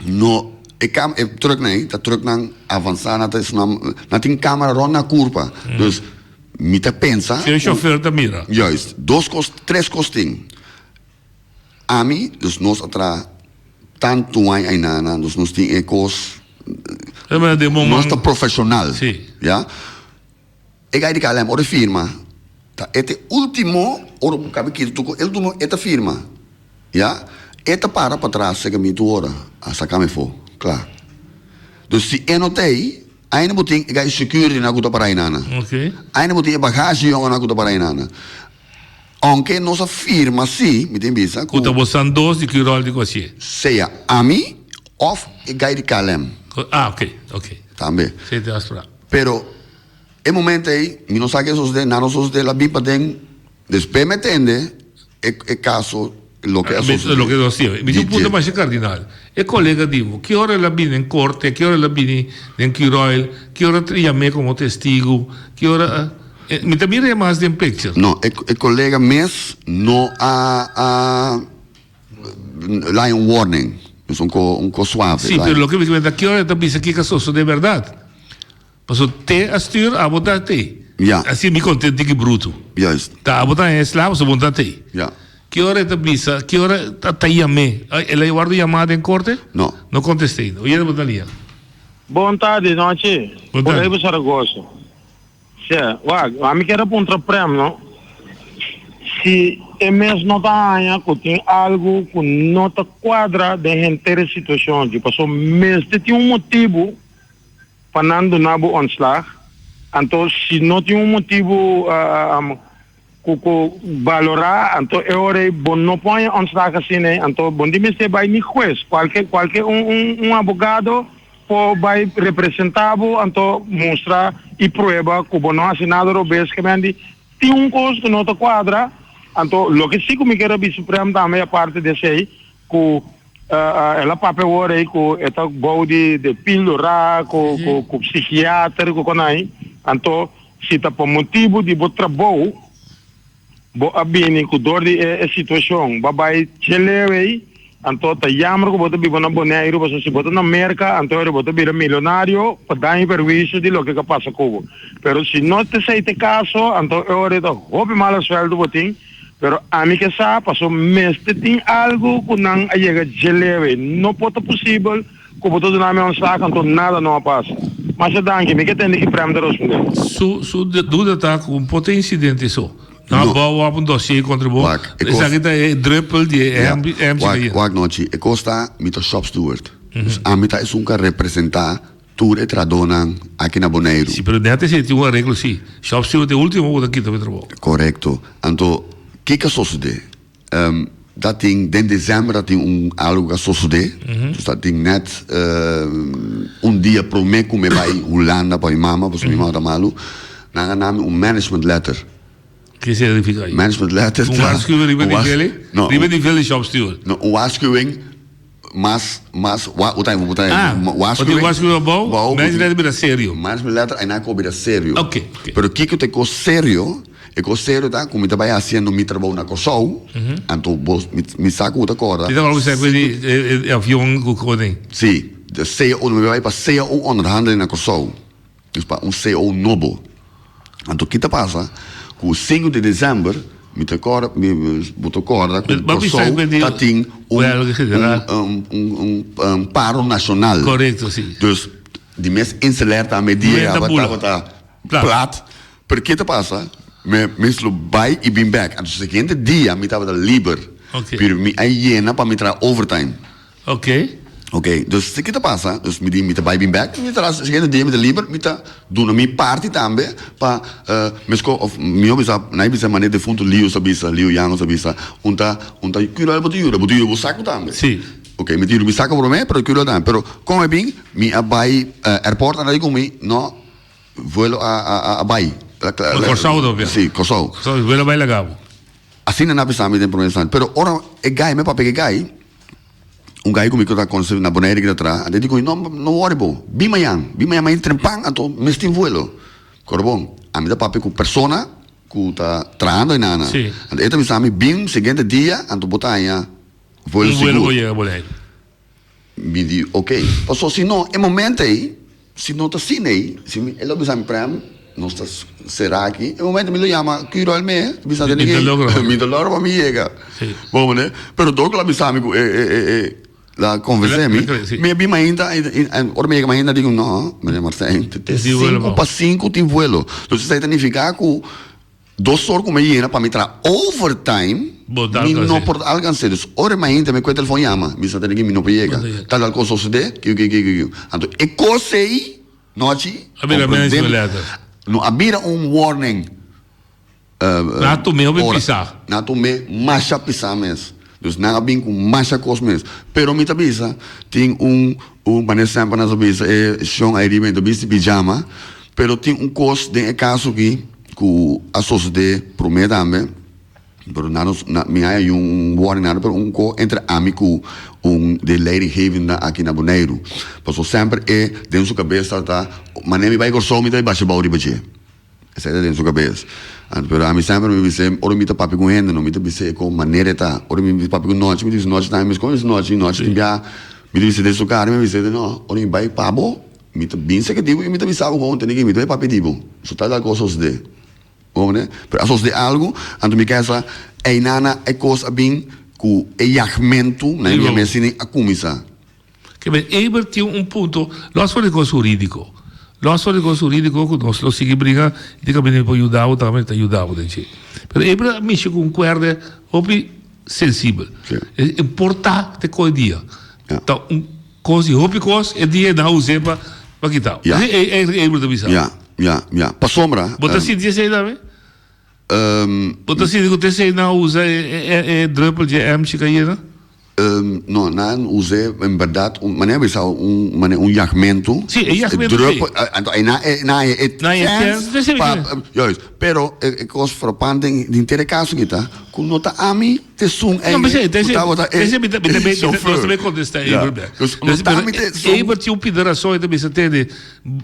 Speaker 3: No, e cam e trucknan ei ta trucknan avansa nan ta esnan nan tin camera rond nan curpa dus mi ta pensa
Speaker 2: Si e chofer ta mira.
Speaker 3: Juist, dos cos tres cos tin ami dus nos a traha tantu aña ainana dus nos tin e cos nos ta profesional ya e guy di KLM ora e firma ta e ta e ultimo ora bo cabe kita tur cos e ultimo e ta firma. Ya, e ta para patras seka mi tur ora, a saka mi afó, kla. Dus si e no ta ei, ainda bo tin e gai security nan ku ta para einana. Ainda bo tin e bagashi yongonan ku ta para einana. Ounke nos a firma si, mi tin bisa
Speaker 2: ku. Ku ta bo san dos di ki ròl di ku hasié.
Speaker 3: Sea ami òf e gai di KLM.
Speaker 2: Ah, oke, oke.
Speaker 3: Tambe.
Speaker 2: Si te afsprak.
Speaker 3: Pero e momento ei, mi no sa ke sosodé, nan no sosodé, el a bin paden. Despues mi a tende e e caso loke a sosode.
Speaker 2: Loke a sosode. Mi tin un punto masha cardinal. E colega di bo, ki ora el a bini den corte, ki ora el a bini den Curoil, ki ora ta yam'é como testigo, ki ora mi ta mira e mas den picture.
Speaker 3: No, e e colega mes no a a laña un warning, dus un co un co suave.
Speaker 2: Si, pero loke mi ta mira ki ora e ta bisa kiko a sosode berdad. Paso te a stuur, abo ta te.
Speaker 3: Ja.
Speaker 2: Asi mi konten tiki brutu.
Speaker 3: Juist.
Speaker 2: Ta abo ta haña sla, paso bo no ta te.
Speaker 3: Ja.
Speaker 2: Ki ora e ta bisa, ki ora ta ta yam'é? El a wòrdu yamá den korte?
Speaker 3: No.
Speaker 2: No kontest'é. Oye bo ta lia.
Speaker 5: Bon tardi, nochi.
Speaker 2: Bon tardi.
Speaker 5: Por Zaragoza. Sè, wak, ami kier a puntra Prem, no? Si. e mes no ta haña ku tin algu ku no ta kuadra den henter e situashon aki. Pasobra mester tin un motibu pa nan duna bo ontslag. Anto si no tin un motibu ku ku balorá, anto e ora ei bo no por haña ontslag asina ei. Anto bo no tin mester bai ni hues. Kualke kualke un un un abogado por bai representá bo anto mustra i prueba ku bo no hasi nada robes. Ke men di Tin un kos ku no ta kuadra, anto loke si ku mi kier a bisa Prem tambe aparte di esei ku el a papia awor ei ku e ta bou di di píldora ku ku ku psikiater ku konai, anto si ta pa motibu di bo trabou bo a bini ku dor di e situashon bo a bai dje leu ei. Anto ta jammer ku bo ta biba na Boneiru pasobra si bo ta na Merka anto ora bo ta bira milionario pa daño i perwisio di loke ka pasa ku bo. Pero si no ta esei ta e kaso anto e ora ta hopi mala sueldo bo tin. Pero ami ke sa pasobra mester tin algu ku nan a yega dje leu ei. No por ta posibel ku bo ta duna mi un sak anto nada no a pasa. Masha danki. Mi ke tende ki Prem ta rospondé.
Speaker 2: Su su duda ta ku un por ta insidente so. No bou op un dossier contra bo.
Speaker 3: Wak, e kos.
Speaker 2: Esaki ta e druppel di e
Speaker 3: Ja,
Speaker 2: MC
Speaker 3: wak,
Speaker 2: Gallina.
Speaker 3: wak nochi. E kos ta, mi ta shop steward. Dus ami ta esun ku a representá tur e trahadónan aki na Boneiru.
Speaker 2: Si, pero net esei tin un areglo si. Shop steward ta e ultimo ku ta kita pa e trabou.
Speaker 3: Korekto. Anto, kiko a sosodé? Ta tin, den desèmber ta tin un algu ku a sosodé. Dus ta tin nèt un dia promé ku mi bai Hulanda pa mi mama, pasobra mi mama ta malu. Nan a nami un management letter.
Speaker 2: Ke significa ei?
Speaker 3: Management letter
Speaker 2: Un
Speaker 3: ta.
Speaker 2: waarschuwing riba
Speaker 3: Un waars-
Speaker 2: nivel ei?
Speaker 3: No,
Speaker 2: Riba
Speaker 3: un-
Speaker 2: nivel di shop steward.
Speaker 3: No, un waarschuwing mas, mas, wa, u ta, u ta,
Speaker 2: Ah,
Speaker 3: waarschuwing.
Speaker 2: want die waarschuwing abou,
Speaker 3: Abou,
Speaker 2: management letter bira serio.
Speaker 3: Management letter einan ko bira serio.
Speaker 2: Oké, oké.
Speaker 3: Pero kiko ta e kos serio? E kos serio ta ku mi ta bai hasiendo mi trabou na Kòrsou, anto bo, mi, mi sa ku bo ta kòrda.
Speaker 2: Ti ta wou bisa ku di e, e avion ku koning.
Speaker 3: Sí, de cao, mi bai pa cao onderhandeling na Kòrsou. Dus pa un cao nobo. Anto ki ta pasa ku sinku di desèmber mi ta kòrda mi bo ta kòrda ku Kòrsou ta tin un un un paro nashonal.
Speaker 2: Korekto si.
Speaker 3: Dus di mes Inselair tambe dia tabata plat. Pero ke ta pasa mi mes lo bai i bin bèk. Anto siguiente dia mi tabata liber. Pero mi a yena pa mi traha overtime.
Speaker 2: Ok.
Speaker 3: Ok, dus ki ta pasa, dus mi di mi ta bai bin bek, mi ta siguiente dia mi ta liber, mi ta duna mi parti tambe pa mesco of mihor bisa, nan a bisa manera defunto Leo sa bisa, Leo Jango sa bisa, un ta un ta cura bo ta yuda, bo ta yuda bo saco tambe.
Speaker 2: Si.
Speaker 3: Ok, mi ta yuda mi saco prome, pero cura tambe, pero como a bin, mi a bai airport, nan a di cu mi, no, vuelo a a a bai.
Speaker 2: Corsou tobia.
Speaker 3: Si, Corsou.
Speaker 2: Corsou, vuelo a bai laga bo.
Speaker 3: Asina nan a bisa mi den prome instante, pero ora e gai, mi papia cu e gai, Un gai ku mi ku ta konosé na Bonaire ki ta traha, anto e di ku mi, no, no wòri bo, bin mañan, bin mañan mañan trempan, anto mes tin vuelo. Kòrda bon, ami ta papia ku persona ku ta trahando einana.
Speaker 2: Sí.
Speaker 3: Anto e ta bisa mi, bin siguiente dia, anto bo ta haña vuelo
Speaker 2: Un vuelo
Speaker 3: sigur.
Speaker 2: bo yega Bonaire.
Speaker 3: Mi di, ok. Pasobra si no, e momento ei, Si no ta asina ei, si mi, el lo bisa mi prem, nos ta sera aki, e momento mi lo yama Curo Almee, bisa
Speaker 2: Mi ta logra.
Speaker 3: Mi ta logra pa mi yega.
Speaker 2: Si.
Speaker 3: Bo mane? Pero dor ku el a bisa mi ku e, e, e, e, la konvensé mi,
Speaker 2: Si.
Speaker 3: mi a bin mainta, i, i, ora mi yega mainta digo, no, meneer Martijn, te
Speaker 2: Tin vuelo
Speaker 3: sinku
Speaker 2: bo.
Speaker 3: pa sinku tin vuelo. Entonces esei ta nifiká ku Dos or ku mi yena pa mi traha overtime,
Speaker 2: Bo ta
Speaker 3: mi no
Speaker 2: alkans'é.
Speaker 3: por alkans'é. Dus ora e mainta mi kue telefòn yama, mi sa tene ki mi no por yega.
Speaker 2: Bo ta yega.
Speaker 3: Tal tal kos sosodé, kiu kiu kiu kiu. Anto e kos ei, nochi,
Speaker 2: A bira
Speaker 3: komprendé
Speaker 2: management
Speaker 3: mi,
Speaker 2: letter.
Speaker 3: no a bira un warning.
Speaker 2: Nan a tum'é hopi
Speaker 3: Ora,
Speaker 2: pisá.
Speaker 3: Nan a tum'é masha pisá mes. Dus nan a bin ku masha kos mes. Pero mi ta bisa, tin un, un manera semper nan sa bisa e shon ai riba, mi ta bisti pijama, pero tin un kos den e kaso aki, Ku a sosodé promé tambe, pero nan no, nan, mi haña un warning nada, pero un ko entre ami ku un de leidinggevende aki na Boneiru. Pasobra semper e den su kabes ta ta, manera mi bai Kòrsou mi ta bai basha bou riba dje. Esei ta den su kabes. Anto pero ami semper mi bis'é, ora mi ta papia ku hende no mi ta bis'é kon manera e ta. Ora mi papia ku Nochi mi ta bisa Nochi tambe mes kon mi bisa Nochi, Nochi tin bia mi ta bis'é den su kara mi a bis'é no, ora mi bai pa bo. Mi ta bin serka di bo i mi ta bisa bo kon tene ki mi ta bai papia di bo. So tal tal kos a sosodé. Bo mane? Pero a sosodé algu, anto mi kesa einana e kos a bin ku e yagmentu na e mia mes sini a kuminsá.
Speaker 2: Ke men Eber tin un punto, los for di kos hurídiko. Lòs for di kos hurídiko ku nos lo sigui bringa i tin kaminda mi por yuda bo tambe ta yuda bo den dje. Pero Ebra a mishi ku un kuèrdè hopi sensibel. E por ta te koe dia. Ta un kos di hopi kos e dia nan a us'é pa pa kita. Esei Ebra ta bisa.
Speaker 3: Ya, ya, ya. Pasobra.
Speaker 2: Bo ta sinti esei tambe? Bo ta sinti ku ta esei nan a usa e druppel dje èmchi ka yena?
Speaker 3: No, nan us'é en bèrdat un, manera bisa un, manera un yagmentu.
Speaker 2: Sí, e yagmentu sí.
Speaker 3: Druppel, anto ei nan nan haña e chèns pa, juist. Pero e kos frapante den henter e kaso aki ta ku no ta ami ta esun ei ku tabata e
Speaker 2: chauffeur. Nos ta bay kontestá Eber bèk.
Speaker 3: No ta ami ta esun.
Speaker 2: Eber tin un pida rason, e ta bisa tende,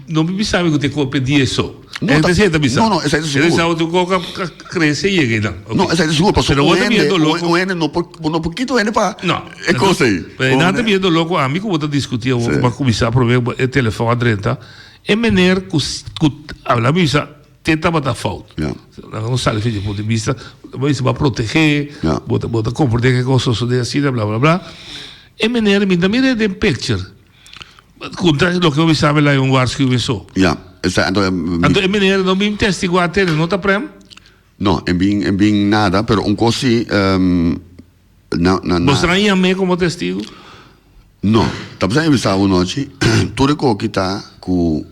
Speaker 2: no mi bisa mi ku ta e kope di eso.
Speaker 3: No, ta, no, no, esei ta sigur.
Speaker 2: Esei ta un kos ku a krese i yega einan.
Speaker 3: No, esei ta sigur, pasobra un hende, un hende no por, bo no por kita un hende pa e kos ei.
Speaker 2: Pero nan ta bira loko, ami ku bo ta diskutí awor, ku bo a kuminsá promé ku e telefòn a drenta, e mener ku, ku a bisa te tabata fout. Nan no sali for di punto di bista, bo a bisa bo a protegé, bo ta, bo ta komprendé ke kos sosodé asina, bla bla bla. E mener mi ta mira den picture. Contra loke bo bisa mi la un waarschuwing so.
Speaker 3: Ja, esa anto
Speaker 2: Anto e meneer no bin testiguá tene, no ta prem?
Speaker 3: No, en bin en bin nada, pero un kos si na na
Speaker 2: na. Boso a yam'é komo testigu?
Speaker 3: No, ta bisa mi bisa bo nochi, tur e koki ta ku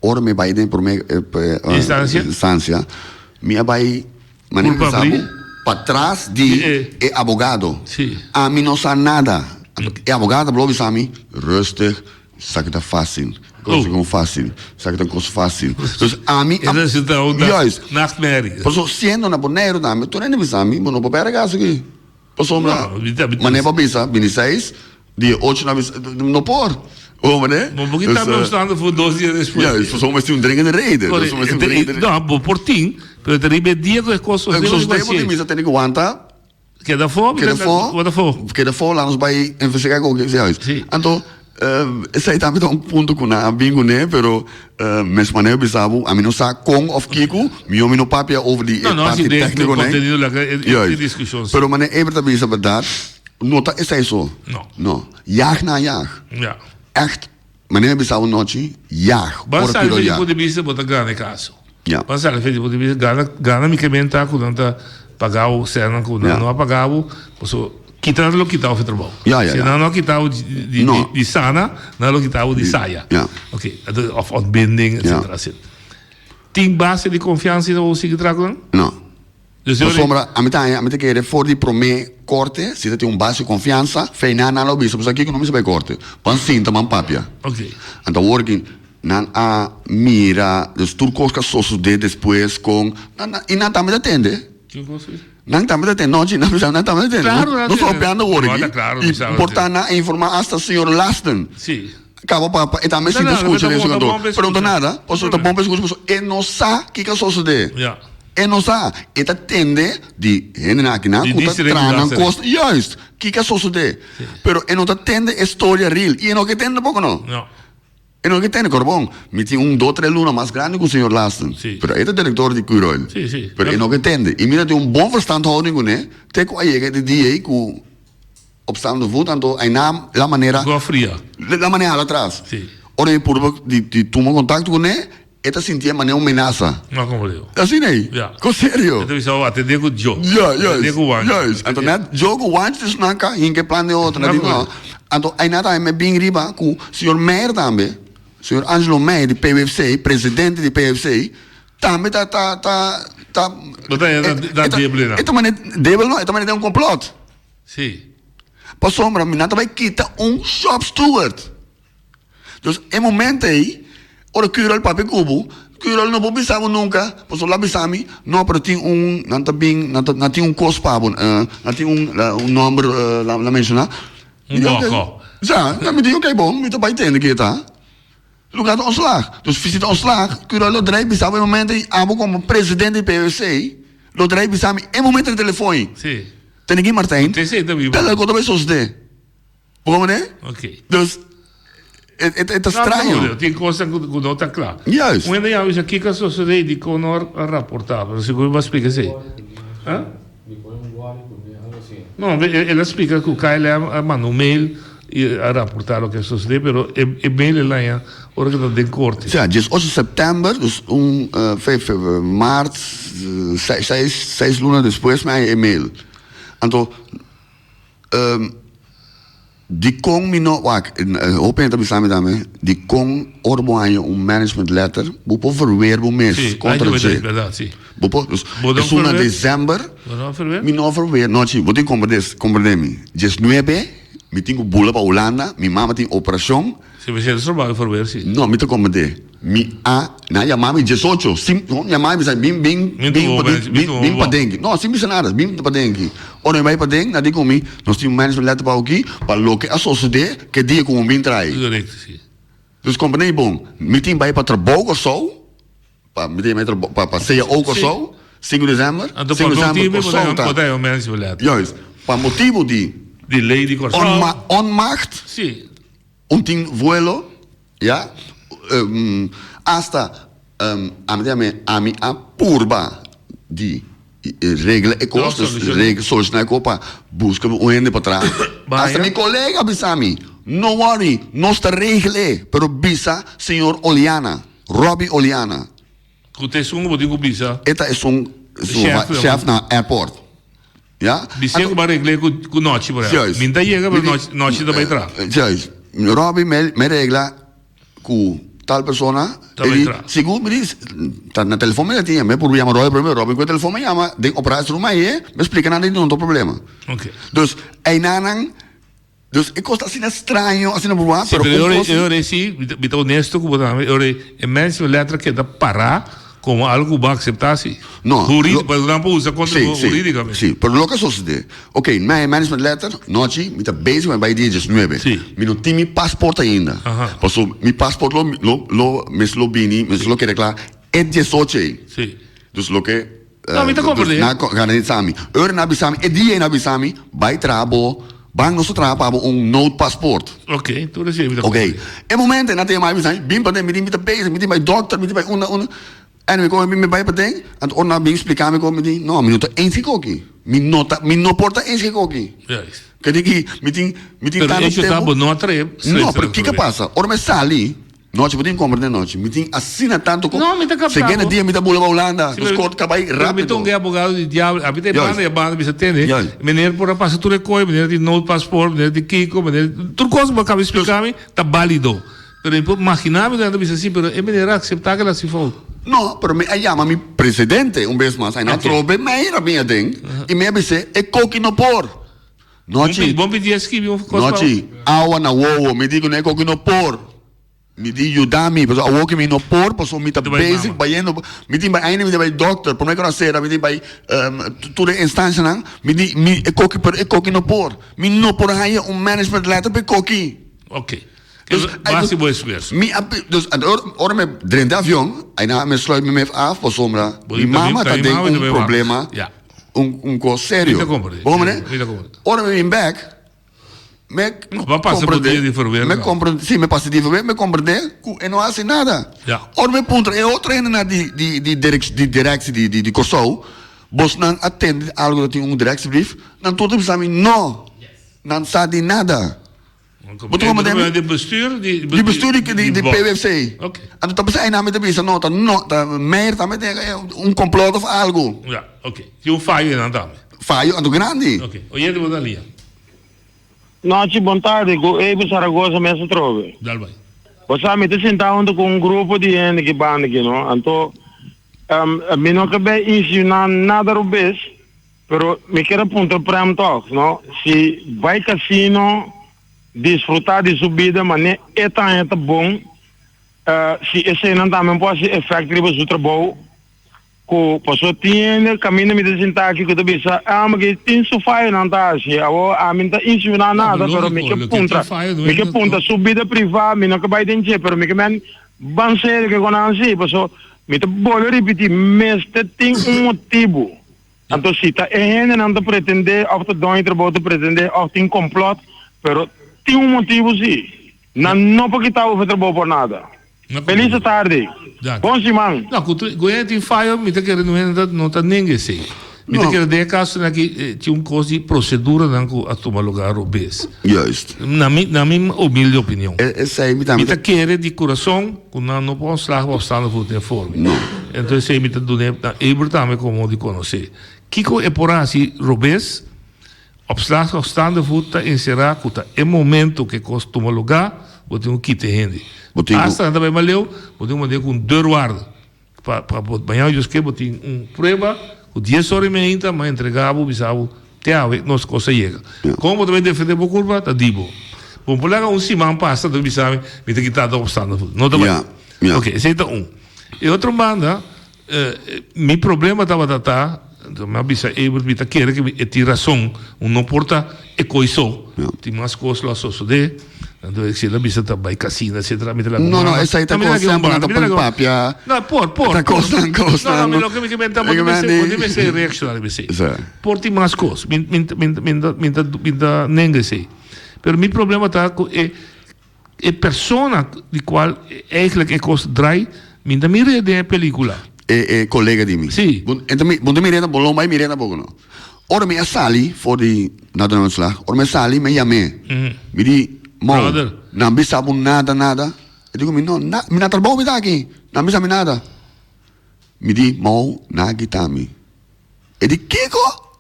Speaker 3: Ora mi bai den prome
Speaker 2: Instancia?
Speaker 3: instancia, mi a bai manera
Speaker 2: Culpa
Speaker 3: mi sa bo,
Speaker 2: abri?
Speaker 3: patras di
Speaker 2: E.
Speaker 3: e abogado.
Speaker 2: Sí.
Speaker 3: Ami no sa nada. E abogado a blow bisa mi, rustig, esaki ta facil.
Speaker 2: Oh.
Speaker 3: Esaki ta facil. Esaki ta un cos facil. Dus ami
Speaker 2: E
Speaker 3: a,
Speaker 2: resulta un
Speaker 3: juist.
Speaker 2: nachtmerrie.
Speaker 3: Paso siendo na Boneiru tambe, tur hende bisa mi, bo no por bera caso aki. Pasobra manera bo bisa bini seis, di ocho na bisa, no por. Bo mane?
Speaker 2: Bo por kita mi opstando for dos dia despues.
Speaker 3: Ja, pasobra mester un dringende reden.
Speaker 2: Corre, no, bo por tin, pero ta riba e dia ku e kos
Speaker 3: sosdé. Sosdé bo tin mester tene ku wanta.
Speaker 2: Keda afó,
Speaker 3: keda afó,
Speaker 2: wanta afó.
Speaker 3: Keda afó, laat nos bai investigá koke.
Speaker 2: Sí.
Speaker 3: Anto, esei tambe ta un punto ku nan a bin kuné, pero mes manera bisa bo, ami no sa kon òf kiko, mihó mi no papia over di e parti tékniko nei.
Speaker 2: Juist.
Speaker 3: Pero manera Eber ta bisa bèrdat, no ta esei so. No. Yag nan a yag. Ègt, manera mi bisa bo nochi, yag.
Speaker 2: Ban sali for di punto di bista bo ta gana e kaso. Ban sali for di punto di bista, gana, gana mi ke menta ku nan ta paga bo sènnan ku nan no a paga bo, pasobra Kita nan lo kita bo trabou.
Speaker 3: Ja, ja,
Speaker 2: Si
Speaker 3: ja.
Speaker 2: nan no a kita bo di, di,
Speaker 3: No.
Speaker 2: di sana, nan lo kita bo di saya.
Speaker 3: Ja.
Speaker 2: Oké, of ontbinding, et cetera,
Speaker 3: Ja.
Speaker 2: et cetera. Tin base di konfiansa i bo sigui traha ku nan?
Speaker 3: No.
Speaker 2: Dus yo
Speaker 3: Pasobra ami ta haña, ami ta kere for di promé korte, si ta tin un base di konfiansa, fei nan nan lo bisa, pasobra kiko no mester bai korte? Ban sinta, ban papia.
Speaker 2: Oké.
Speaker 3: Anto awor ki nan a mira, dus tur kos ku a sosodé despues kon, nan, nan, i nan tambe ta tende.
Speaker 2: Ki kos is?
Speaker 3: Nan tambe ta tende, no chi, nan bisa nan tambe ta tende.
Speaker 2: Claro, nan
Speaker 3: Nos
Speaker 2: tende.
Speaker 3: papiando awor
Speaker 2: No,
Speaker 3: aki.
Speaker 2: ta claro,
Speaker 3: I
Speaker 2: bisa
Speaker 3: por ta nan a informa hasta señor Lasten.
Speaker 2: Sí.
Speaker 3: Caba pa pa e tambe
Speaker 2: No,
Speaker 3: sinta
Speaker 2: no,
Speaker 3: scucha
Speaker 2: ta
Speaker 3: den
Speaker 2: bon,
Speaker 3: su
Speaker 2: ta
Speaker 3: kantoor.
Speaker 2: bon pa
Speaker 3: Pero no ta
Speaker 2: scucha.
Speaker 3: nada, pasobra ta bon pa scucha pasobra e no sa kiko a sosode.
Speaker 2: Ja.
Speaker 3: E no sa. E ta tende di hendenan akinan
Speaker 2: Di
Speaker 3: ku ta
Speaker 2: district
Speaker 3: traha nan
Speaker 2: laster.
Speaker 3: kos. Juist, kiko a sosode.
Speaker 2: Sí.
Speaker 3: Pero e no ta tende e storia real. I e no ke tende tampoco no.
Speaker 2: No.
Speaker 3: E no ke tende, Corbon, mi tin un do tres luna mas grandi ku señor Lasten.
Speaker 2: Sí.
Speaker 3: Pero e ta director di Curoil.
Speaker 2: Sí, sí.
Speaker 3: Pero e no ke tende. I mi ta tin un bon verstandhouding kuné, te ku a yega e dia ei ku op staande voet, anto einá la manera.
Speaker 2: Ku a fria.
Speaker 3: La manera hala atras.
Speaker 2: Sí.
Speaker 3: Ora mi purba di di tuma kontakto kuné, e ta sintié manera un menasa.
Speaker 2: No komprendé.
Speaker 3: Asina ei.
Speaker 2: Ja.
Speaker 3: Ko serio.
Speaker 2: E ta bisa, oh, atendé ku Djo.
Speaker 3: Ja, juist.
Speaker 2: Atendé ku Wancho.
Speaker 3: Juist. Anto net Djo ku Wancho ta esnan ka hinka e plan den otro.
Speaker 2: No
Speaker 3: Nan di no.
Speaker 2: komprendé.
Speaker 3: Anto einá tambe mi bin riba ku señor Meijer tambe, señor Angelo Meijer di PWFC, presidente di PWFC, tambe ta ta ta ta.
Speaker 2: Bo ta haña nan debel einan.
Speaker 3: E ta manera debel no, e ta manera den un complot.
Speaker 2: Sí.
Speaker 3: Pasobra mi nan ta bai kita un shop steward. Dus e momento ei, ora Curol papia ku bo, Curol no por bisa bo nunka, pasobra lo a bisa mi, no, pero tin un, nan ta bin, nan ta, nan tin un kos pa bo, nan tin un, un nòmber, la menshoná.
Speaker 2: Un bòkò.
Speaker 3: Ja, mi di oké bon, mi ta bai tende ke ta. Lugar ta ontslag. Dus si ta ontslag, Curol lo drei bisa bo e momento ei, abo komo presidente di PUC, lo drei bisa mi e momento na telefon ei.
Speaker 2: Sí.
Speaker 3: Tende ki Martijn,
Speaker 2: Te ta biba.
Speaker 3: tal algo ta bai sosodé. Bo comprende?
Speaker 2: Ok.
Speaker 3: Dus, e, e, e ta straño.
Speaker 2: No, tin cosnan cu, cu no ta cla.
Speaker 3: Juist.
Speaker 2: Un hende ya bisa kico a sosode y dicon no a raporta, pero sigur bo a splica esey. Huh? No, el a splica cu KLM a manda un mail. I a raportá loke a sosodé, pero e e mail el haña ora ku ta den korte.
Speaker 3: Sea, diesocho sèptèmber, dus un fe fe mart, seis seis seis luna despues mi haña e mail. Anto dikon mi no wak hopi hende ta bisa mi tambe dikon ora bo haña un management letter bo por verweer bo mes
Speaker 2: Sí,
Speaker 3: kontra
Speaker 2: ai,
Speaker 3: dje.
Speaker 2: bèrdat, sí.
Speaker 3: Bo por, dus
Speaker 2: Bo no
Speaker 3: esun na
Speaker 2: verweer?
Speaker 3: desèmber
Speaker 2: Bo no verweer?
Speaker 3: mi no verweer, no chi, bo tin komprendé komprendé mi. Diesnuebe. Mi tin ku bula pa Hulanda, mi mama tin operashon.
Speaker 2: Si bo siente strobado for wer si.
Speaker 3: No, mi ta komprendé. Mi a, nan a yama mi diesocho, sin, nan yama mi bisa bin, bin,
Speaker 2: Mi
Speaker 3: bin
Speaker 2: tuvo
Speaker 3: pa
Speaker 2: ben, mi
Speaker 3: bin,
Speaker 2: tuvo
Speaker 3: bin
Speaker 2: bon.
Speaker 3: paden. No, sin bisa nada, bin paden aki. Ora mi bai paden, nan di ku mi, nos tin un management letter pa aki, pa loke a sosodé ke dia ku bo bin trae.
Speaker 2: Korekto, si.
Speaker 3: Dus komprendé mi bon, mi tin bai pa trabou Kòrsou. Pa mi ta yama pa pa CAO Kòrsou, sinku desèmber,
Speaker 2: Anto pa
Speaker 3: sinku desèmber
Speaker 2: motibu
Speaker 3: Kòrsou ta.
Speaker 2: bo ta yama mens belet.
Speaker 3: Juist, pa motibu di.
Speaker 2: Di lei di Kòrsou.
Speaker 3: Onma onmacht.
Speaker 2: Si.
Speaker 3: Un tin vuelo, ya, hasta ami ta yama ami a purba di regla e kos, dus regla solushoná e kos pa buska un hende pa traha. Hasta mi kolega a bisa mi, no worry, nos ta regl'e, pero bisa señor Oliana. Robbie Oliana.
Speaker 2: Ku ta esun ku bo tin ku bisa?
Speaker 3: E ta esun chef na airport. Ya.
Speaker 2: Bis'é ku bo a regl'é ku nochi por ehempel. Mi ta yega pero nochi ta bai traha.
Speaker 3: Juist. Robbie me regla ku tal persona.
Speaker 2: Ta bai traha.
Speaker 3: Segun mi di, ta na telefon mi ta tin, mi por yama Robbie prome, Robbie ku e telefon mi yama den operatie room aye, mi splika nan di no ta problema. Dus einanan. Dus e kos ta asina straño, asina bruá,
Speaker 2: Sí,
Speaker 3: pero
Speaker 2: pero
Speaker 3: un
Speaker 2: e
Speaker 3: kos.
Speaker 2: ora, e ora sí, mi ta, mi ta honesto ku bo tambe, e ora e mens letra keda pará komo algu ku bo a akseptá sí.
Speaker 3: No,
Speaker 2: Hurí,
Speaker 3: lo-
Speaker 2: pero nan por usa kontra
Speaker 3: Sí,
Speaker 2: bo
Speaker 3: sí,
Speaker 2: hurídikamente.
Speaker 3: sí, pero loke a sosodé, ok, mi management letter, nochi, mi ta bezig, mi bai dia diesnuebe.
Speaker 2: Sí.
Speaker 3: Mi no tin mi pasport ainda.
Speaker 2: Aha.
Speaker 3: Paso mi pasport lo, lo, lo, mes lo bini, mes lo keda kla e diesocho ei.
Speaker 2: Sí.
Speaker 3: Dus loke.
Speaker 2: No, mi ta comprende.
Speaker 3: Na garantisa mi. Ora na bisa mi, e dia na bisa mi, bai traha bo, ban nos ta traha pa bo un noodpaspoort.
Speaker 2: Ok, tur esei mi ta
Speaker 3: Ok.
Speaker 2: comprende.
Speaker 3: E momento na ta yama mi bisa mi, bin paden, mi di mi ta bezig, mi tin bai dokter, mi tin bai unda, unda. En mi kohe mi bai paden, anto ora nan bin splika mi kon, mi di, no, mi no ta eens ki koki. Mi no ta, mi no por ta eens ki koki.
Speaker 2: Juist.
Speaker 3: Ke di ki, mi tin, mi tin
Speaker 2: Pero
Speaker 3: tantu
Speaker 2: hecho ta
Speaker 3: tempo.
Speaker 2: bo no a trae
Speaker 3: No, pero kiko a pasa? Ora mi sali. Nochi bo tin komprende nochi. Mi tin asina tanto ko.
Speaker 2: No, mi ta kapta
Speaker 3: Siguiente
Speaker 2: bo.
Speaker 3: dia mi ta bula pa Hulanda.
Speaker 2: Sí,
Speaker 3: Dus
Speaker 2: pero-
Speaker 3: kort ka bai
Speaker 2: pero mi
Speaker 3: rápido.
Speaker 2: ta un abogado di diablo. A mi ta e
Speaker 3: Juist.
Speaker 2: banda y e banda mi sa tende.
Speaker 3: Juist.
Speaker 2: Meneer por a pasa tur e koe, meneer tin noodpaspoort, meneer tin kiko, meneer tur kos ku bo a kaba di splika mi ta bálido. Pero mi por magina mi ta bisa si, pero e meneer a akseptá ke el a hasi fout.
Speaker 3: No, pero mi a yama mi presidente un bes mas. Ai nan
Speaker 2: Ok.
Speaker 3: trobe mi a bini aden y mi a bis'é e koki no por. Nochi.
Speaker 2: Bon pidi a skibi un kos pa.
Speaker 3: Nochi, awa na wowo. Mi di ku e koki no por. Mi di yuda mi, pasobra awor ku mi no por, pasobra mi ta bezig bayendo, mi tin bai ainda mi tin bai dokter, prome ku nan sera mi tin bai tur e instancianan, mi di mi e koki pero e koki no por, mi no por haya un management letter pa e koki.
Speaker 2: Ok. Dus basi bo esfuerso.
Speaker 3: Mi a dus ora mi drenta avion, aina mi sluit mi mef af pasobra mi mama ta den un problema, un kos serio.
Speaker 2: Mi ta komprende.
Speaker 3: Bo komprende?
Speaker 2: Mi ta komprende.
Speaker 3: Ora mi bin bek. Me
Speaker 2: No, pa pasa por dia di verweer
Speaker 3: Me
Speaker 2: no.
Speaker 3: comprende, sí, me pasa di verweer, me comprende ku e no hasi nada.
Speaker 2: Ja.
Speaker 3: Ora me puntra e otro hende na di di di direc di directie di di di Kòrsou, bosnan a tende algo dat tin un directiebrief? Nan tur ta bisa mi no, nan sa di nada. Bo ta comprende mi?
Speaker 2: Di bestuur di
Speaker 3: Di bestuur di di di PWC.
Speaker 2: Oké.
Speaker 3: Anto ta bisa einan mi ta bisa no, ta no, ta Meijer tambe tin un complot of algo.
Speaker 2: Ja, oké. Tin un fayo einan tambe.
Speaker 3: Fayo anto grandi.
Speaker 2: Oké. Oyente bo ta lia.
Speaker 5: Nochi bon tardi ku Eby Zaragoza mes atrobe.
Speaker 2: Dal bai.
Speaker 5: Bo sa mi ta sinta hunto ku un grupo di hende ki banda aki no, anto mi no ke bai insinuá nada robes, pero mi kier a puntra Prem tòg no, si bai kasino disfrutá di su bida manera e ta haña ta bon, si eseinan tambe por hasi efèkt riba su trabou. Ku paso tin hende kaminda mi ta sinta aki ku ta bisa, Ah, ma ke tin su fayonan ta hasi. Awor ami no ta insinuá nada, pero mi ke puntra, mi ke puntra su bida privá, mi no ke bai den dje, pero mi ke men ban serio ke kon nan hasi, paso mi ta bolbe ripití, mester tin un motibu. Anto si ta e hendenan ta pretendé òf ta doño di trabou ta pretendé òf tin komplòt, pero tin un motibu si. Nan no por kita bo for trabou por nada. Feliz tardi. Bon siman.
Speaker 2: No, cu cu hende tin fayo, mi ta kere no hende no ta nenga esey. Mi ta kere den e kasonan aki tin un kos di proseduranan ku a tuma lugar robes.
Speaker 3: Juist.
Speaker 2: Na mi na mi humilde opinion.
Speaker 3: Esei mi tambe
Speaker 2: Mi ta kere di kurason ku nan no por ontslag pa opstaande voet den forma.
Speaker 3: No.
Speaker 2: Enton esei mi ta dun'é na Eber tambe komo di konosé. Kiko e por hasi robes? Opslag op staande voet ta enserá ku ta e momento ku e kos tuma lugá bo tin ku kita e hende.
Speaker 3: Bo tin ku.
Speaker 2: Asta nan ta bai maleu bo tin ku mand'é ku un deurwaarder. Pa pa bo mañana Dios ke bo tin un prueba ku dies ora y meinta m'a entrega bo bisa bo te awe nos kos a yega. Kon bo ta bai defende bo kurpa ta di bo. Bo por laga un siman pasa ta bisa mi mi ta kita ta opstando voet. No ta bai. Ok esei ta un. E otro banda mi problema tabata ta mi a bisa Ebert mi ta kere ke e tin rason un no por ta e koi so tin mas kos lo a sosode. Anto e si el a bisa ta bai casino etcetera mi ta laga un
Speaker 3: No, no,
Speaker 2: mama.
Speaker 3: esai ta
Speaker 2: No, mi ta
Speaker 3: cos
Speaker 2: laga un
Speaker 3: semper
Speaker 2: banda,
Speaker 3: nan ta
Speaker 2: mi ta
Speaker 3: pon
Speaker 2: laga un
Speaker 3: papia.
Speaker 2: No, por, por,
Speaker 3: Ta
Speaker 2: por.
Speaker 3: cosnan,
Speaker 2: No, no,
Speaker 3: cosnan.
Speaker 2: mi loke mi ke menta, bo
Speaker 3: Mi
Speaker 2: tin
Speaker 3: ke
Speaker 2: mester, bo tin
Speaker 3: mandi.
Speaker 2: mester reacciona riba esei.
Speaker 3: Sí.
Speaker 2: Por tin mas cos, mi, mi, mi, mi ta, mi ta, mi ta nenga esei. Pero mi problema ta cu e, e persona di cual eigenlijk e cos draai, mi ta mir'é den e pelicula.
Speaker 3: E, e colega di mi.
Speaker 2: Sí.
Speaker 3: Bo, e ta mi, bo ta mir'é, bo lo bai mir'é tampoco no. Ora mi a sali for di na ontslag, ora mi a sali mi a yam'é. Mi di, Mou,
Speaker 2: Brother.
Speaker 3: nan bisa bo nada, nada? E di ku mi, No, na, mi na trabou mi ta aki, nan bisa mi nada. Mi di, Mou, nan a kita mi. E di, Kiko?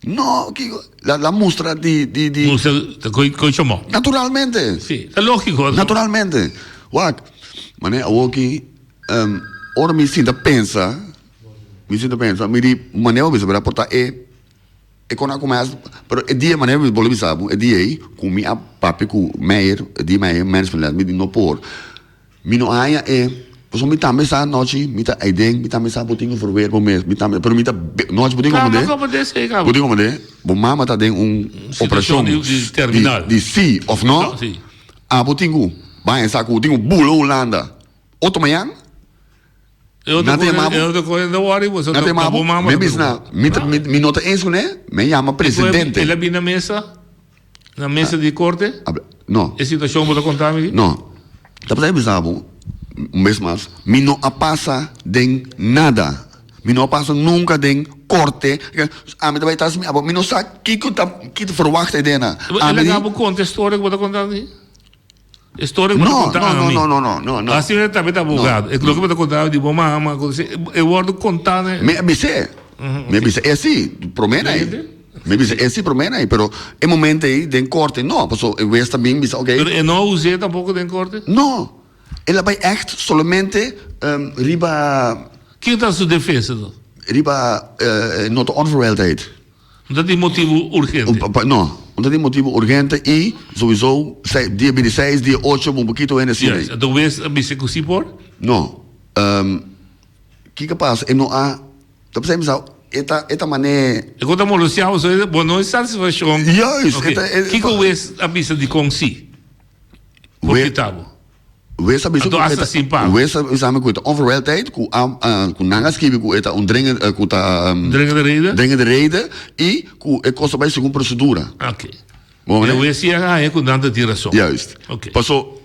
Speaker 3: No, kiko? La, la mustra di, di, di.
Speaker 2: Mustra ta koi, koi chomó.
Speaker 3: Naturalmente.
Speaker 2: Sí, ta lógiko.
Speaker 3: Naturalmente. Wak, manera awoki, ora mi sinta pensa. Mi sinta pensa, mi di manera bo bisa pero por ta e e kon a kumesa pero e dia manera mi bole bisa bo e dia ei ku mi a papia ku Meijer e dia Meijer management letter mi di no por mi no haña e pasobra mi tambe sa anochi mi ta aiden mi tambe sa bo tin ku verweer bo mes mi tambe pero mi ta nochi bo tin komprende bo tin komprende bo mama ta den un operashon di si of no abo tin ku baña sa ku tin ku bula Hulanda otro mañan. Nan ta yama bo. Nan ta yama bo. Mi bisa nan, mi ta, mi, mi no ta eens kuné, mi a yama presidente.
Speaker 2: El a bin na mesa, na mesa di korte?
Speaker 3: No.
Speaker 2: E situashon bo ta konta mi aki?
Speaker 3: No. Ta pasá mi bisa bo, un bes mas, mi no a pasa den nada. Mi no a pasa nunka den korte. Ami ta bai tas mi abo, mi no sa kiko ta, ki ta verwacht ei den nan.
Speaker 2: El a laga bo konta e storia ku bo ta konta mi? E storia ku bo ta
Speaker 3: No,
Speaker 2: konta
Speaker 3: no,
Speaker 2: ami.
Speaker 3: no, no, no, no, no.
Speaker 2: Asina e tambe ta abogado. E loke bo ta konta di bo mama, ku si, e wòrdu kontá na.
Speaker 3: Mi a bis'é. Mi a bisa e si, promé na ei. Mi a bisa e si promé na ei, pero e momento ei den korte no, paso e wes ta bin bisa oké.
Speaker 2: Pero e no a us'é tampoko den korte?
Speaker 3: No. El a bai ègt solamente riba.
Speaker 2: Kiko ta su defensa to?
Speaker 3: Riba nota onverwijldheid.
Speaker 2: No ta tin motibu urgente.
Speaker 3: No, no ta tin motibu urgente i souiso dia bintiseis, dia ocho bo poquito hende asina.
Speaker 2: Yes, anto wes a bisa ku si por?
Speaker 3: No. Kiko a pasa? E no a, ta p'esei mi sa, e ta, e ta man'é.
Speaker 2: E ku ta molestiá bo, so bo no e satisfakshon.
Speaker 3: Juist, e ta, e.
Speaker 2: Kiko wes a bisa dikon si por kita bo?
Speaker 3: Wes a bisa
Speaker 2: Anto
Speaker 3: ku e
Speaker 2: hasta
Speaker 3: ta,
Speaker 2: sin pago.
Speaker 3: wes a bisa mi ku e ta onverwijldheid, ku a, ku nan a skibi ku e ta un dringend, ku ta
Speaker 2: Dringende reden?
Speaker 3: dringende reden i ku e kos ta bai segun prosedura.
Speaker 2: Oké.
Speaker 3: Bo
Speaker 2: E
Speaker 3: mane?
Speaker 2: wes si a haña ku nan ta tin rason.
Speaker 3: Juist.
Speaker 2: Oké.
Speaker 3: Paso,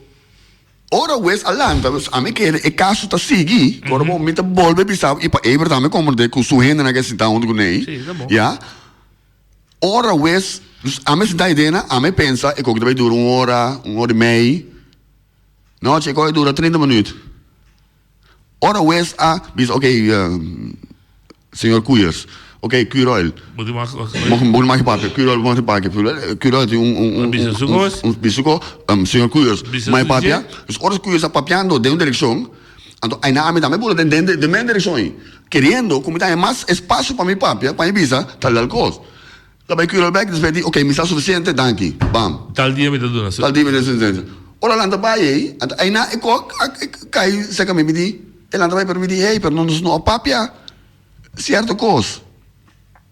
Speaker 3: ora wes a lanta, ami kere e kaso ta sigui, ku ora bo mi ta bolbe bisa i pa Eber tambe komprende ku su hendenan ke sinta huntu ku nei,
Speaker 2: Sí, ta bon.
Speaker 3: ya. Ora wes, dus ami sinta aidena, ami pensa e koki ta bai dura un ora, un ora i mei. Nochi e koki dura trinta minuut. Ora wes a bisa ok, señor Koeiers, ok Curoil,
Speaker 2: Bo tin mag
Speaker 3: bo tin mag papia, Curoil bo mag papia, Curoil tin un un un
Speaker 2: Bisa su kos.
Speaker 3: un bisa su kos, señor Koeiers
Speaker 2: Bisa
Speaker 3: mag
Speaker 2: su
Speaker 3: papia.
Speaker 2: dje.
Speaker 3: Dus ora Koeiers a papiando den un direkshon, anto aina ami tambe bula den den men direkshon ei, keriendo ku mi ta haña mas espasio pa mi papia, pa mi bisa tal tal kos. Ta bai kura bek despues di ok mi sa sufisiente danki bam.
Speaker 2: Tal dia mi ta duna
Speaker 3: Tal dia mi ta duna sufisiente. Ora lanta bai ei anto einan e kok a kai serka mi mi di e lanta bai pero mi di hey pero nos no a papia sierto kos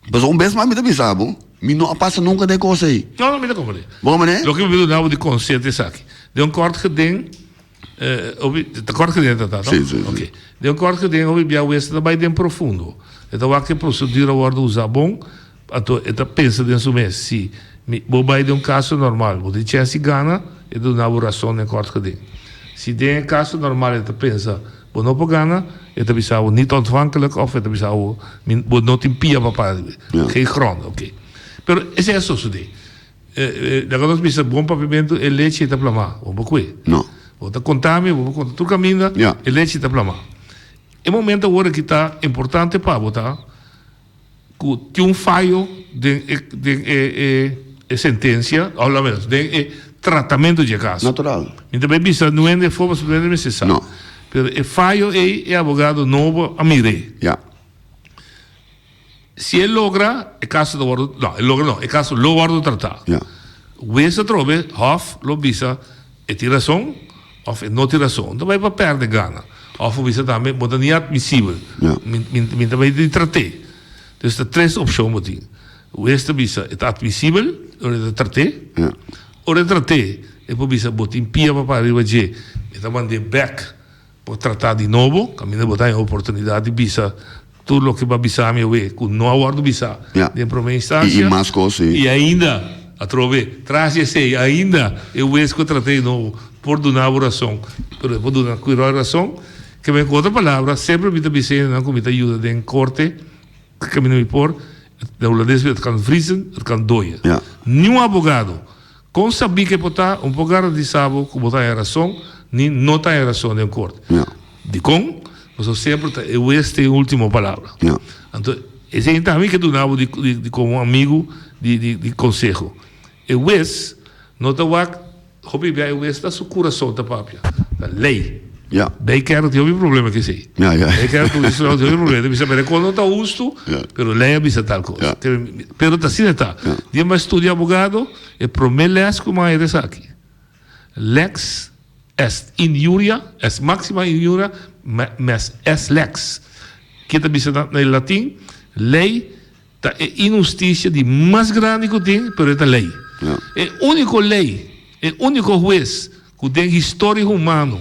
Speaker 3: pasobra un bes mas mi ta bisa bo mi no a pasa nunka den e kos ei.
Speaker 2: No no mi ta komprende.
Speaker 3: Bo komprende?
Speaker 2: Loke mi duna bo di konsente esaki den un kort geding Hopi, ta kort geding ta ta, no?
Speaker 3: Sí, sí, sí.
Speaker 2: Ok. Den un kort geding hopi bia wes ta bai den profundo. E ta wak e procedura wordo usa bon, anto e ta pensa den su mes, si mi, bo bai den un caso normal, bo tin chens di gana, e ta duna bo rason den kort geding. Si den e caso normal e ta pensa, Bo no por gana, e ta bisa bo niet ontvankelijk of e ta bisa bo bo no tin pia pa para riba. Geen grond, oké. Pero esei a sosodé. Laga nos bisa bon papiamentu e lechi ta plamá. Bo por kue.
Speaker 3: No.
Speaker 2: Bo ta konta mi, bo por konta tur kaminda, e lechi ta plamá. E momento awor aki ta importante pa bo ta ku tin un fayo den e den e e e sentensia òf lo menos den e tratamentu dje kaso.
Speaker 3: Natural.
Speaker 2: Mi ta bai bisa nuende afó pasobra nuende mester sa.
Speaker 3: No.
Speaker 2: Pero e fayo ei e abogado nobo a mir'é.
Speaker 3: Ya.
Speaker 2: Si e logra, e kaso ta wòrdu, no, e logra no, e kaso lo wòrdu tratá.
Speaker 3: Ya.
Speaker 2: Wes atrobe, hòf lo bisa e tin rason òf e no tin rason. Ta bai pa pèrdè gana. Òf bo bisa tambe bo ta ni atmisibel.
Speaker 3: Ya.
Speaker 2: Mi, mi, mi ta bai di trat'é. Dus ta tres opshon bo tin. Wes ta bisa e ta atmisibel, ora e ta trat'é.
Speaker 3: Ya.
Speaker 2: Ora e trat'é, e por bisa bo tin pia pa para riba dje, e ta mand'é bèk. Por tratá di nobo, kaminda bo ta haña oportunidat di bisa tur loke bo a bisa mi awe ku no a wòrdu bisá den promé instansia.
Speaker 3: I mas kos, si.
Speaker 2: I ainda, atrobe, tras di esei, ainda e hues ku a trat'é di nobo por duna bo rason, pero e por duna ku eror rason. Ke men ku otro palabra, semper mi ta bisa hendenan ku mi ta yuda den korte, kaminda mi por, na hulandes het kan vriezen, het kan dooien. Niun abogado Kon sabí ke bo ta, un por garantisa bo ku bo ta haña rason ni no ta haña rason den kort. Dikon? Pasobra semper ta e hues tin e último palabra. Anto esei tambe ke duna bo di komo amigu di konseho. E hues no ta wak, hopi bia e hues ta su kurason ta papia, ta lei. Bij kerk tin hopi problema ku esei. Bij kerk tin hopi problema. Ta bisa, pero e kos no ta hustu, pero lei a bisa tal kos. Pero ta asina ta. Dia mi a studia abogado, e prome les ku mi a haya ta esaki, Lex est injuria, est maxima injuria, mes est lex. Ke ta bisa na e latin, lei Ta e inhustisia di mas grandi ku tin, pero e ta lei. E úniko lei, e úniko hues ku den historia humano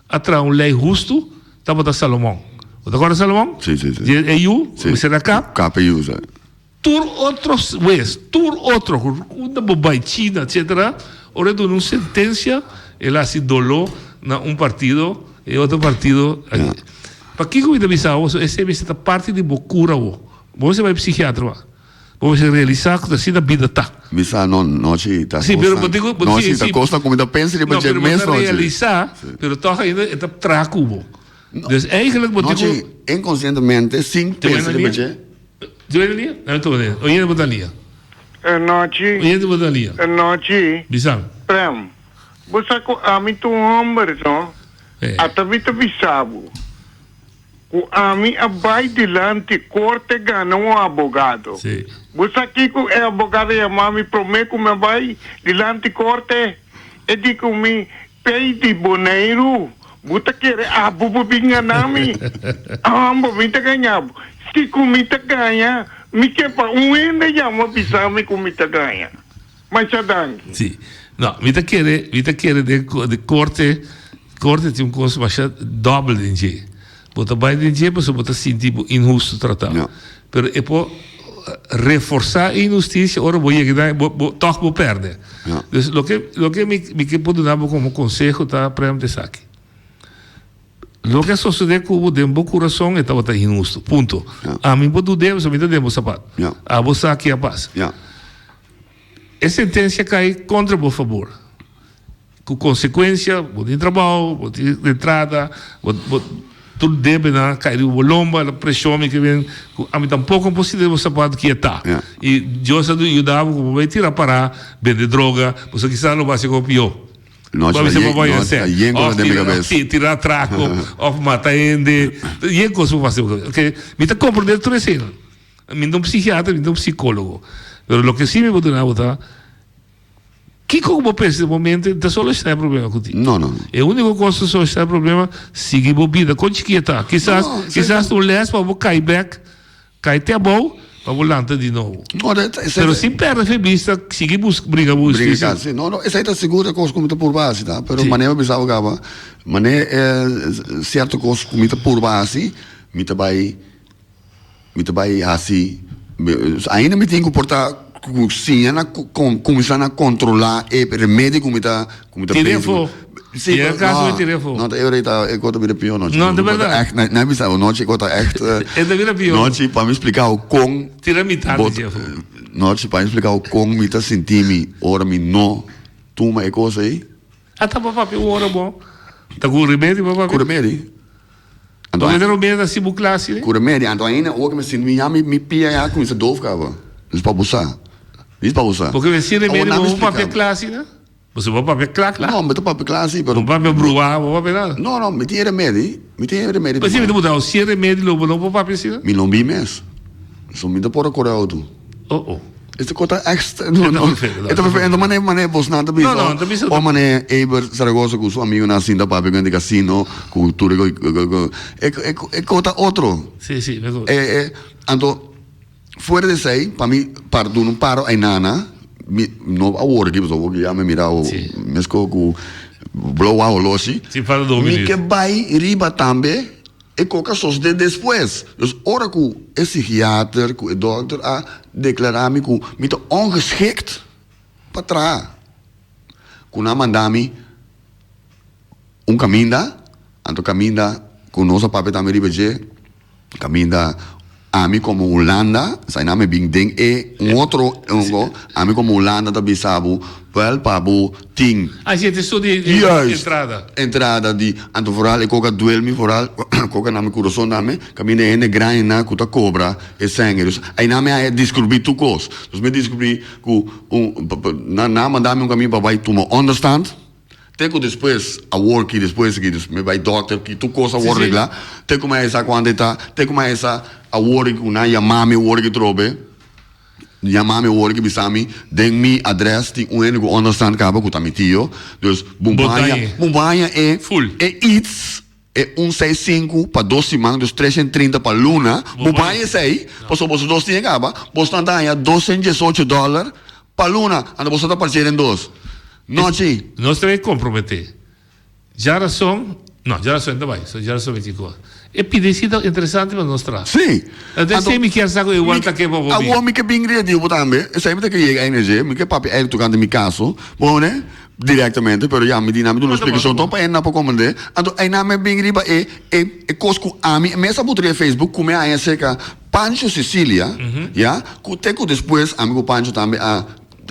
Speaker 2: a traha un lei hustu tabata Salomon. Bo ta kòrda Salomon?
Speaker 3: Sí, sí, sí.
Speaker 2: Di e yu,
Speaker 3: Sí.
Speaker 2: mester a kap.
Speaker 3: Kap e yu, sa.
Speaker 2: Tur otro hues, tur otro, unda bo bai, China, etcetera, ora e duna un sentensia, el a hasi doló na un partido, e otro partido. Pakiko mi ta bisa bo? Esei mester ta parti di bo kura bo. Bo mester bai psikiatra wak. Bo mester realisá ku ta asina bida ta.
Speaker 3: Mi sa no, nochi ta
Speaker 2: Sí, pero bo tin ku,
Speaker 3: nochi
Speaker 2: sí,
Speaker 3: ta
Speaker 2: sí.
Speaker 3: kosnan ku mi ta pensa riba
Speaker 2: No,
Speaker 3: dje
Speaker 2: pero bo
Speaker 3: mes
Speaker 2: ta
Speaker 3: nochi.
Speaker 2: realisá, pero tòg ainda e ta traha ku bo. Dus eigenlijk bo tin ku.
Speaker 3: Nochi inkonsientemente sin
Speaker 2: Te
Speaker 3: pensa
Speaker 2: wena
Speaker 3: riba
Speaker 2: lia?
Speaker 3: dje.
Speaker 2: Te wena lia? No te wena lia. Oyente bo ta lia.
Speaker 4: Nochi.
Speaker 2: Oyente bo ta lia.
Speaker 4: Nochi.
Speaker 2: Bisa mi.
Speaker 4: Prem, bo sa ku ami ta un hòmber, no?
Speaker 2: Eh.
Speaker 4: Ata mi ta bisa bo. Ku ami a bai dilanti korte gana un abogado.
Speaker 2: Sí.
Speaker 4: Bo sa kiko e abogado yama mi promé ku mi a bai dilanti korte? E di ku mi, Pei di Boneiru, bo ta kere abo bo bin gana mi? Ambo, mi ta gaña bo. Si ku mi ta gaña, mi ke pa un hende yama bisa mi ku mi ta gaña. Masha danki.
Speaker 2: Sí. No, mi ta kere, mi ta kere den den korte, korte tin un kos masha dòbel den dje. Bo ta bai den dje pasobra bo ta sinti bo inhusto tratá.
Speaker 3: Ja.
Speaker 2: Pero e por reforsá e inhustisia ora bo yega na bo bo tòg bo pèrdè.
Speaker 3: Ja.
Speaker 2: Dus loke loke mi mi ke por duna bo komo konseho ta prèmte esaki. Loke a sosodé ku bo den bo kurason e tabata inhusto. Punto.
Speaker 3: Ja.
Speaker 2: Ami por dud'é pasobra mi ta den bo sapat.
Speaker 3: Ja.
Speaker 2: Abo sa ke a pasa.
Speaker 3: Ja.
Speaker 2: E sentensia kai kontra bo fabor, ku konsekuensia bo tin trabou, bo tin entrada, bo bo tur debenan kai riba bo lomba, la preshon mi ke bin ku ami tampoko por sinti bo sapato ki e ta. I Dios a yuda bo ku bo bai tira para bende droga, pasobra kisas lo bo hasi algo pió.
Speaker 3: No
Speaker 2: Bo a bisa bo bai hasi, òf tira tira atrako, òf mata hende, yen kos bo por hasi. Oke, mi ta komprende tur eseinan. Mi no ta un psikiatra, mi no ta un psikólogo. Pero loke sí mi por duna bo ta, kiko ku bo pensa den momento ta solushoná e problema ku tin.
Speaker 3: No, no, no.
Speaker 2: E úniko kos ku solushoná e problema, sigui bo bida kon chikí e ta. Kisas,
Speaker 3: No,
Speaker 2: kisas ta un lès pa bo kai bèk, kai te abou, pa bo lanta di nobo.
Speaker 3: No, de, esei
Speaker 2: Pero
Speaker 3: ta.
Speaker 2: sin pèrdè fe bista, sigui buska, bringa bo
Speaker 3: Bringa
Speaker 2: hustisia.
Speaker 3: kasi, sí. No, no, esei ta sigur e kos ku mi ta purba hasi ta. Pero
Speaker 2: Sí.
Speaker 3: manera mi bisa bo kaba, manera e sierto kos ku mi ta purba hasi, mi ta bai. Mi ta bai hasi, ainda mi tin ku por ta ku siña na kuminsá na kontrolá e remedi ku mi ta ku mi ta
Speaker 2: Tira
Speaker 3: bebe.
Speaker 2: afó.
Speaker 3: Sí,
Speaker 2: I e kaso mi tira afó.
Speaker 3: No, ta e ta e kota bira pió nochi.
Speaker 2: No, ta berdad.
Speaker 3: Echt, na na bisa nochi e kota echt.
Speaker 2: E ta bira pió.
Speaker 3: Nochi pa mi splika bo kon.
Speaker 2: Tira mitad di dje afó.
Speaker 3: Nochi pa mi splika bo kon mi ta sinti mi ora mi no tuma e kos ei.
Speaker 2: A ta bo papia un ora bo ta ku remedi bo papia?
Speaker 3: Ku remedi.
Speaker 2: Anto e remedi ta si bo klasi?
Speaker 3: Ku remedi anto ainda ora ku mi sinti mi ya mi pia ya kuminsa doof kaba. Dis pa bo sa. Dis pa bo sa.
Speaker 2: Porque mi si remedi bo papia klasi na? Bo si bo papia kla kla.
Speaker 3: No, mi ta papia kla si, pero.
Speaker 2: Bo papia bruá, bo papia nada.
Speaker 3: No, no, mi tin e remedi, mi tin e remedi.
Speaker 2: Pero si mi ta puntra bo, si e remedi lo bo no por papia asina?
Speaker 3: Mi no bi mes. So mi ta por a kore auto.
Speaker 2: Oh, oh.
Speaker 3: Esta kos ta èks, no, no.
Speaker 2: E ta perfecto.
Speaker 3: E ta perfecto. Enton mane, mane bosnan ta bisa.
Speaker 2: No, no, ta bisa.
Speaker 3: O mane Eber Zaragoza ku su amigunan a sinta papia ku hende kasino, ku tur e, e, e, e kos ta otro.
Speaker 2: Si, si, mi
Speaker 3: E, e, anto. Fuera di esei, pa mi par duna un paro ainana, mi no awor aki pasobra awor ya mi mira mesco cu blow a holoshi.
Speaker 2: Si falta dos
Speaker 3: Mi
Speaker 2: minuut.
Speaker 3: ke bai riba tambe e koka a sosode despues. Dus ora cu e psichiater cu e dokter a declara mi cu mi ta ongeschikt pa traha, cu nan a manda mi un caminda, anto caminda cu nos a papia tambe riba dje, Caminda ami como Hulanda, esai nan mi bin den e un otro, ami como Hulanda ta bisa bo, wel pa bo tin.
Speaker 2: Ah, si, e ta esun di
Speaker 3: Juist,
Speaker 2: entrada.
Speaker 3: entrada di, anto vooral e koka duel mi vooral, koka na mi kurason tambe, caminda e hende grandinan ku ta kobra e sènge. Dus ainan mi a descubri tur kos. Dus mi a descubri ku un, nan a manda mi un caminda pa bai tuma onderstand. Te ku despues awor ki despues ki dus mi bai dokter ki tur kos a wòrdu reglá te ku mi a sa kuantu e ta te ku mi a sa awor ku nan yama mi awor ki trobe yama mi awor ki bisa mi den mi adrès tin un hende ku onderstand kaba ku ta mi tio dus bo baña bo baña e e its e un seis sinku pa dos siman dus 330 pa luna bo baña esei pasobra boso dos tin e kaba bosnan ta haña 218 dòler Pa luna, anto boso ta parch'é den dos. Nochi.
Speaker 2: Nos ta bay comprometé. Djarason, no, djarason e ta bay, so djarason mi tin cos. E pidi ta interesante pa nos traha.
Speaker 3: Sí.
Speaker 2: Anto esei mi kier sa cu igual ta ke pa bo bin.
Speaker 3: Awor mi ke bin riba di bo tambe, esei mi ta ke yega energie, mi ke papia eigen tocante mi caso, bo ne, directamente, pero ya mi di nan mi duna un explicacion toch pa e nan por comprende. Anto einan mi a bin riba e e e cos cu ami mes a buta riba Facebook cu mi a haña cerca Pancho Cecilia, ya, ku te ku despues ami ku Pancho tambe a,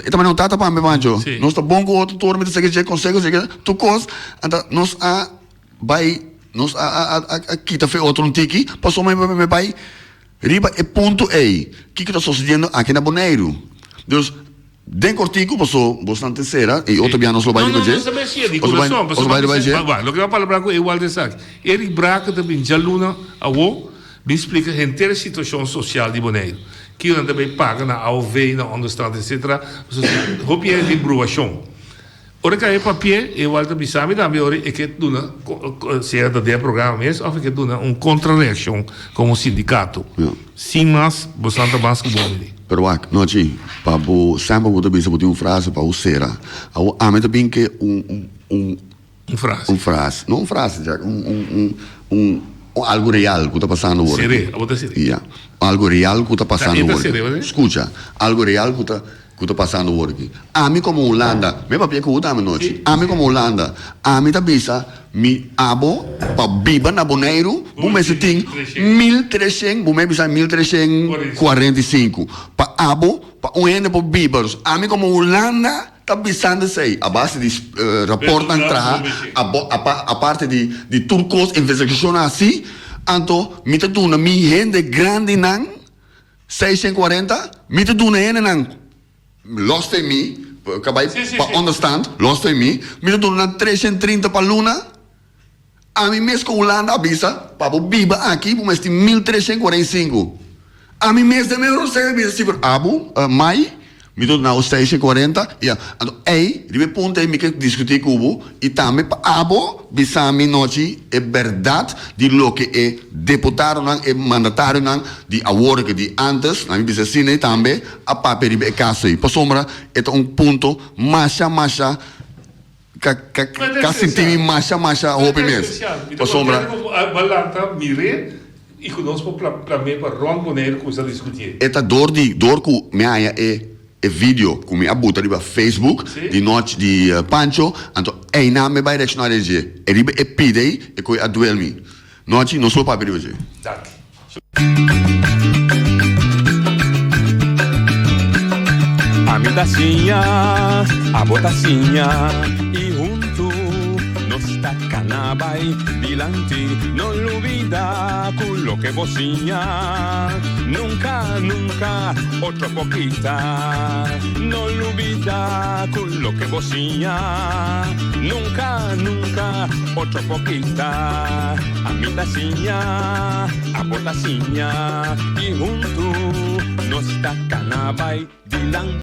Speaker 3: e ta manera un tata pa mi Pancho,
Speaker 2: Sí.
Speaker 3: nos ta bon ku otro tur mi ta seki dje konseho seki tur kos, anta nos a bai nos a a a a kita fe otro un tiki pasobra mi mi bai riba e punto ei kiko ta sosediendo aki na Boneiru, dus. Den kortiku paso bosnan te sera i otro bia nos lo bai riba dje.
Speaker 2: No, no, no ta mester di
Speaker 3: Os bai
Speaker 2: kurason,
Speaker 3: os bai riba dje.
Speaker 2: Wak, loke mi a palabrá ku Ewald esaki. Eric Brakke ta bin djaluna awo bin splika henter e situashon sosial di Boneiru. Kiko nan ta bay paga na AOV, na onderstand etcetera. Pasobra si hopi hende tin bruashon. Ora ka e papié, Ewald ta bisa mi tambe ora e ke duna, sea ta den e programa mes of e ke duna un kontrareakshon komo sindikato. Sin mas, bosan ta mas ku bon di.
Speaker 3: Pero wak, Nochi, pa bo semper bo ta bisa bo tin un frase pa bo sera. Awor ami ta bin ke un, un, un.
Speaker 2: Un frase.
Speaker 3: Un frase. No un frase, Jack. Un, un, un, un, un algo real ku ta pasando awor.
Speaker 2: Seré, abo ta seré.
Speaker 3: Ya. Algo real ku ta pasando
Speaker 2: Ta, e ta
Speaker 3: awor.
Speaker 2: seré, bo
Speaker 3: Skucha, algo real ku ta. Ku ta pasando awor aki. Ami komo Hulanda, mi papia ku bo tambe nochi. Ami komo Hulanda, ami ta bisa mi abo pa biba na Boneiru bo mester tin 1300, bo mester bisa 1345 pa abo pa un hende por biba. Dus ami komo Hulanda ta bisando esei a base di raportnan traha, aparte di tur kos investigashonnan hasi, anto mi ta duna mi hende grandinan. 640, Mi ta duna hendenan los fe mi, ka bai pa onderstand, los fe mi, mi ta duna nan 330 pa luna. Ami mes ku Hulanda a bisa, pa bo biba aki bo mes tin 1345. Ami mes den mi rosé a bisa si, pero abo, mai, Mi ta duna bo seis i kuarenta, ya. Anto ei, riba e punto ei mi ke diskutí ku bo i tambe pa abo bisa mi nochi e bèrdat di loke e deputadonan, e mandatarionan di awor ke di ántes, nan mi bisa asina ei tambe, a papia riba e kaso ei. Pasobra e ta un punto masha masha ka ka ka sinti mi masha masha hopi mes. Pasobra.
Speaker 2: I ku nos por plam'é pa rònt Boneiru kuminsá diskutié.
Speaker 3: E ta dor di dor ku mi haña e. e video ku mi a buta riba Facebook di nochi di Pancho, anto einan mi bai reakshoná den dje. E riba e pida ei e koe a duel mi. Nochi nos lo papia riba dje.
Speaker 2: Danki.
Speaker 1: Ami ta siña, abo ta siña i huntu nos ta kana bai dilanti. No lubida ku loke bo siña nunka, nunka otro por kita. No lubida ku loke bo siña nunka, nunka otro por kita. Ami ta siña, abo ta siña i huntu nos ta kana bai dilanti.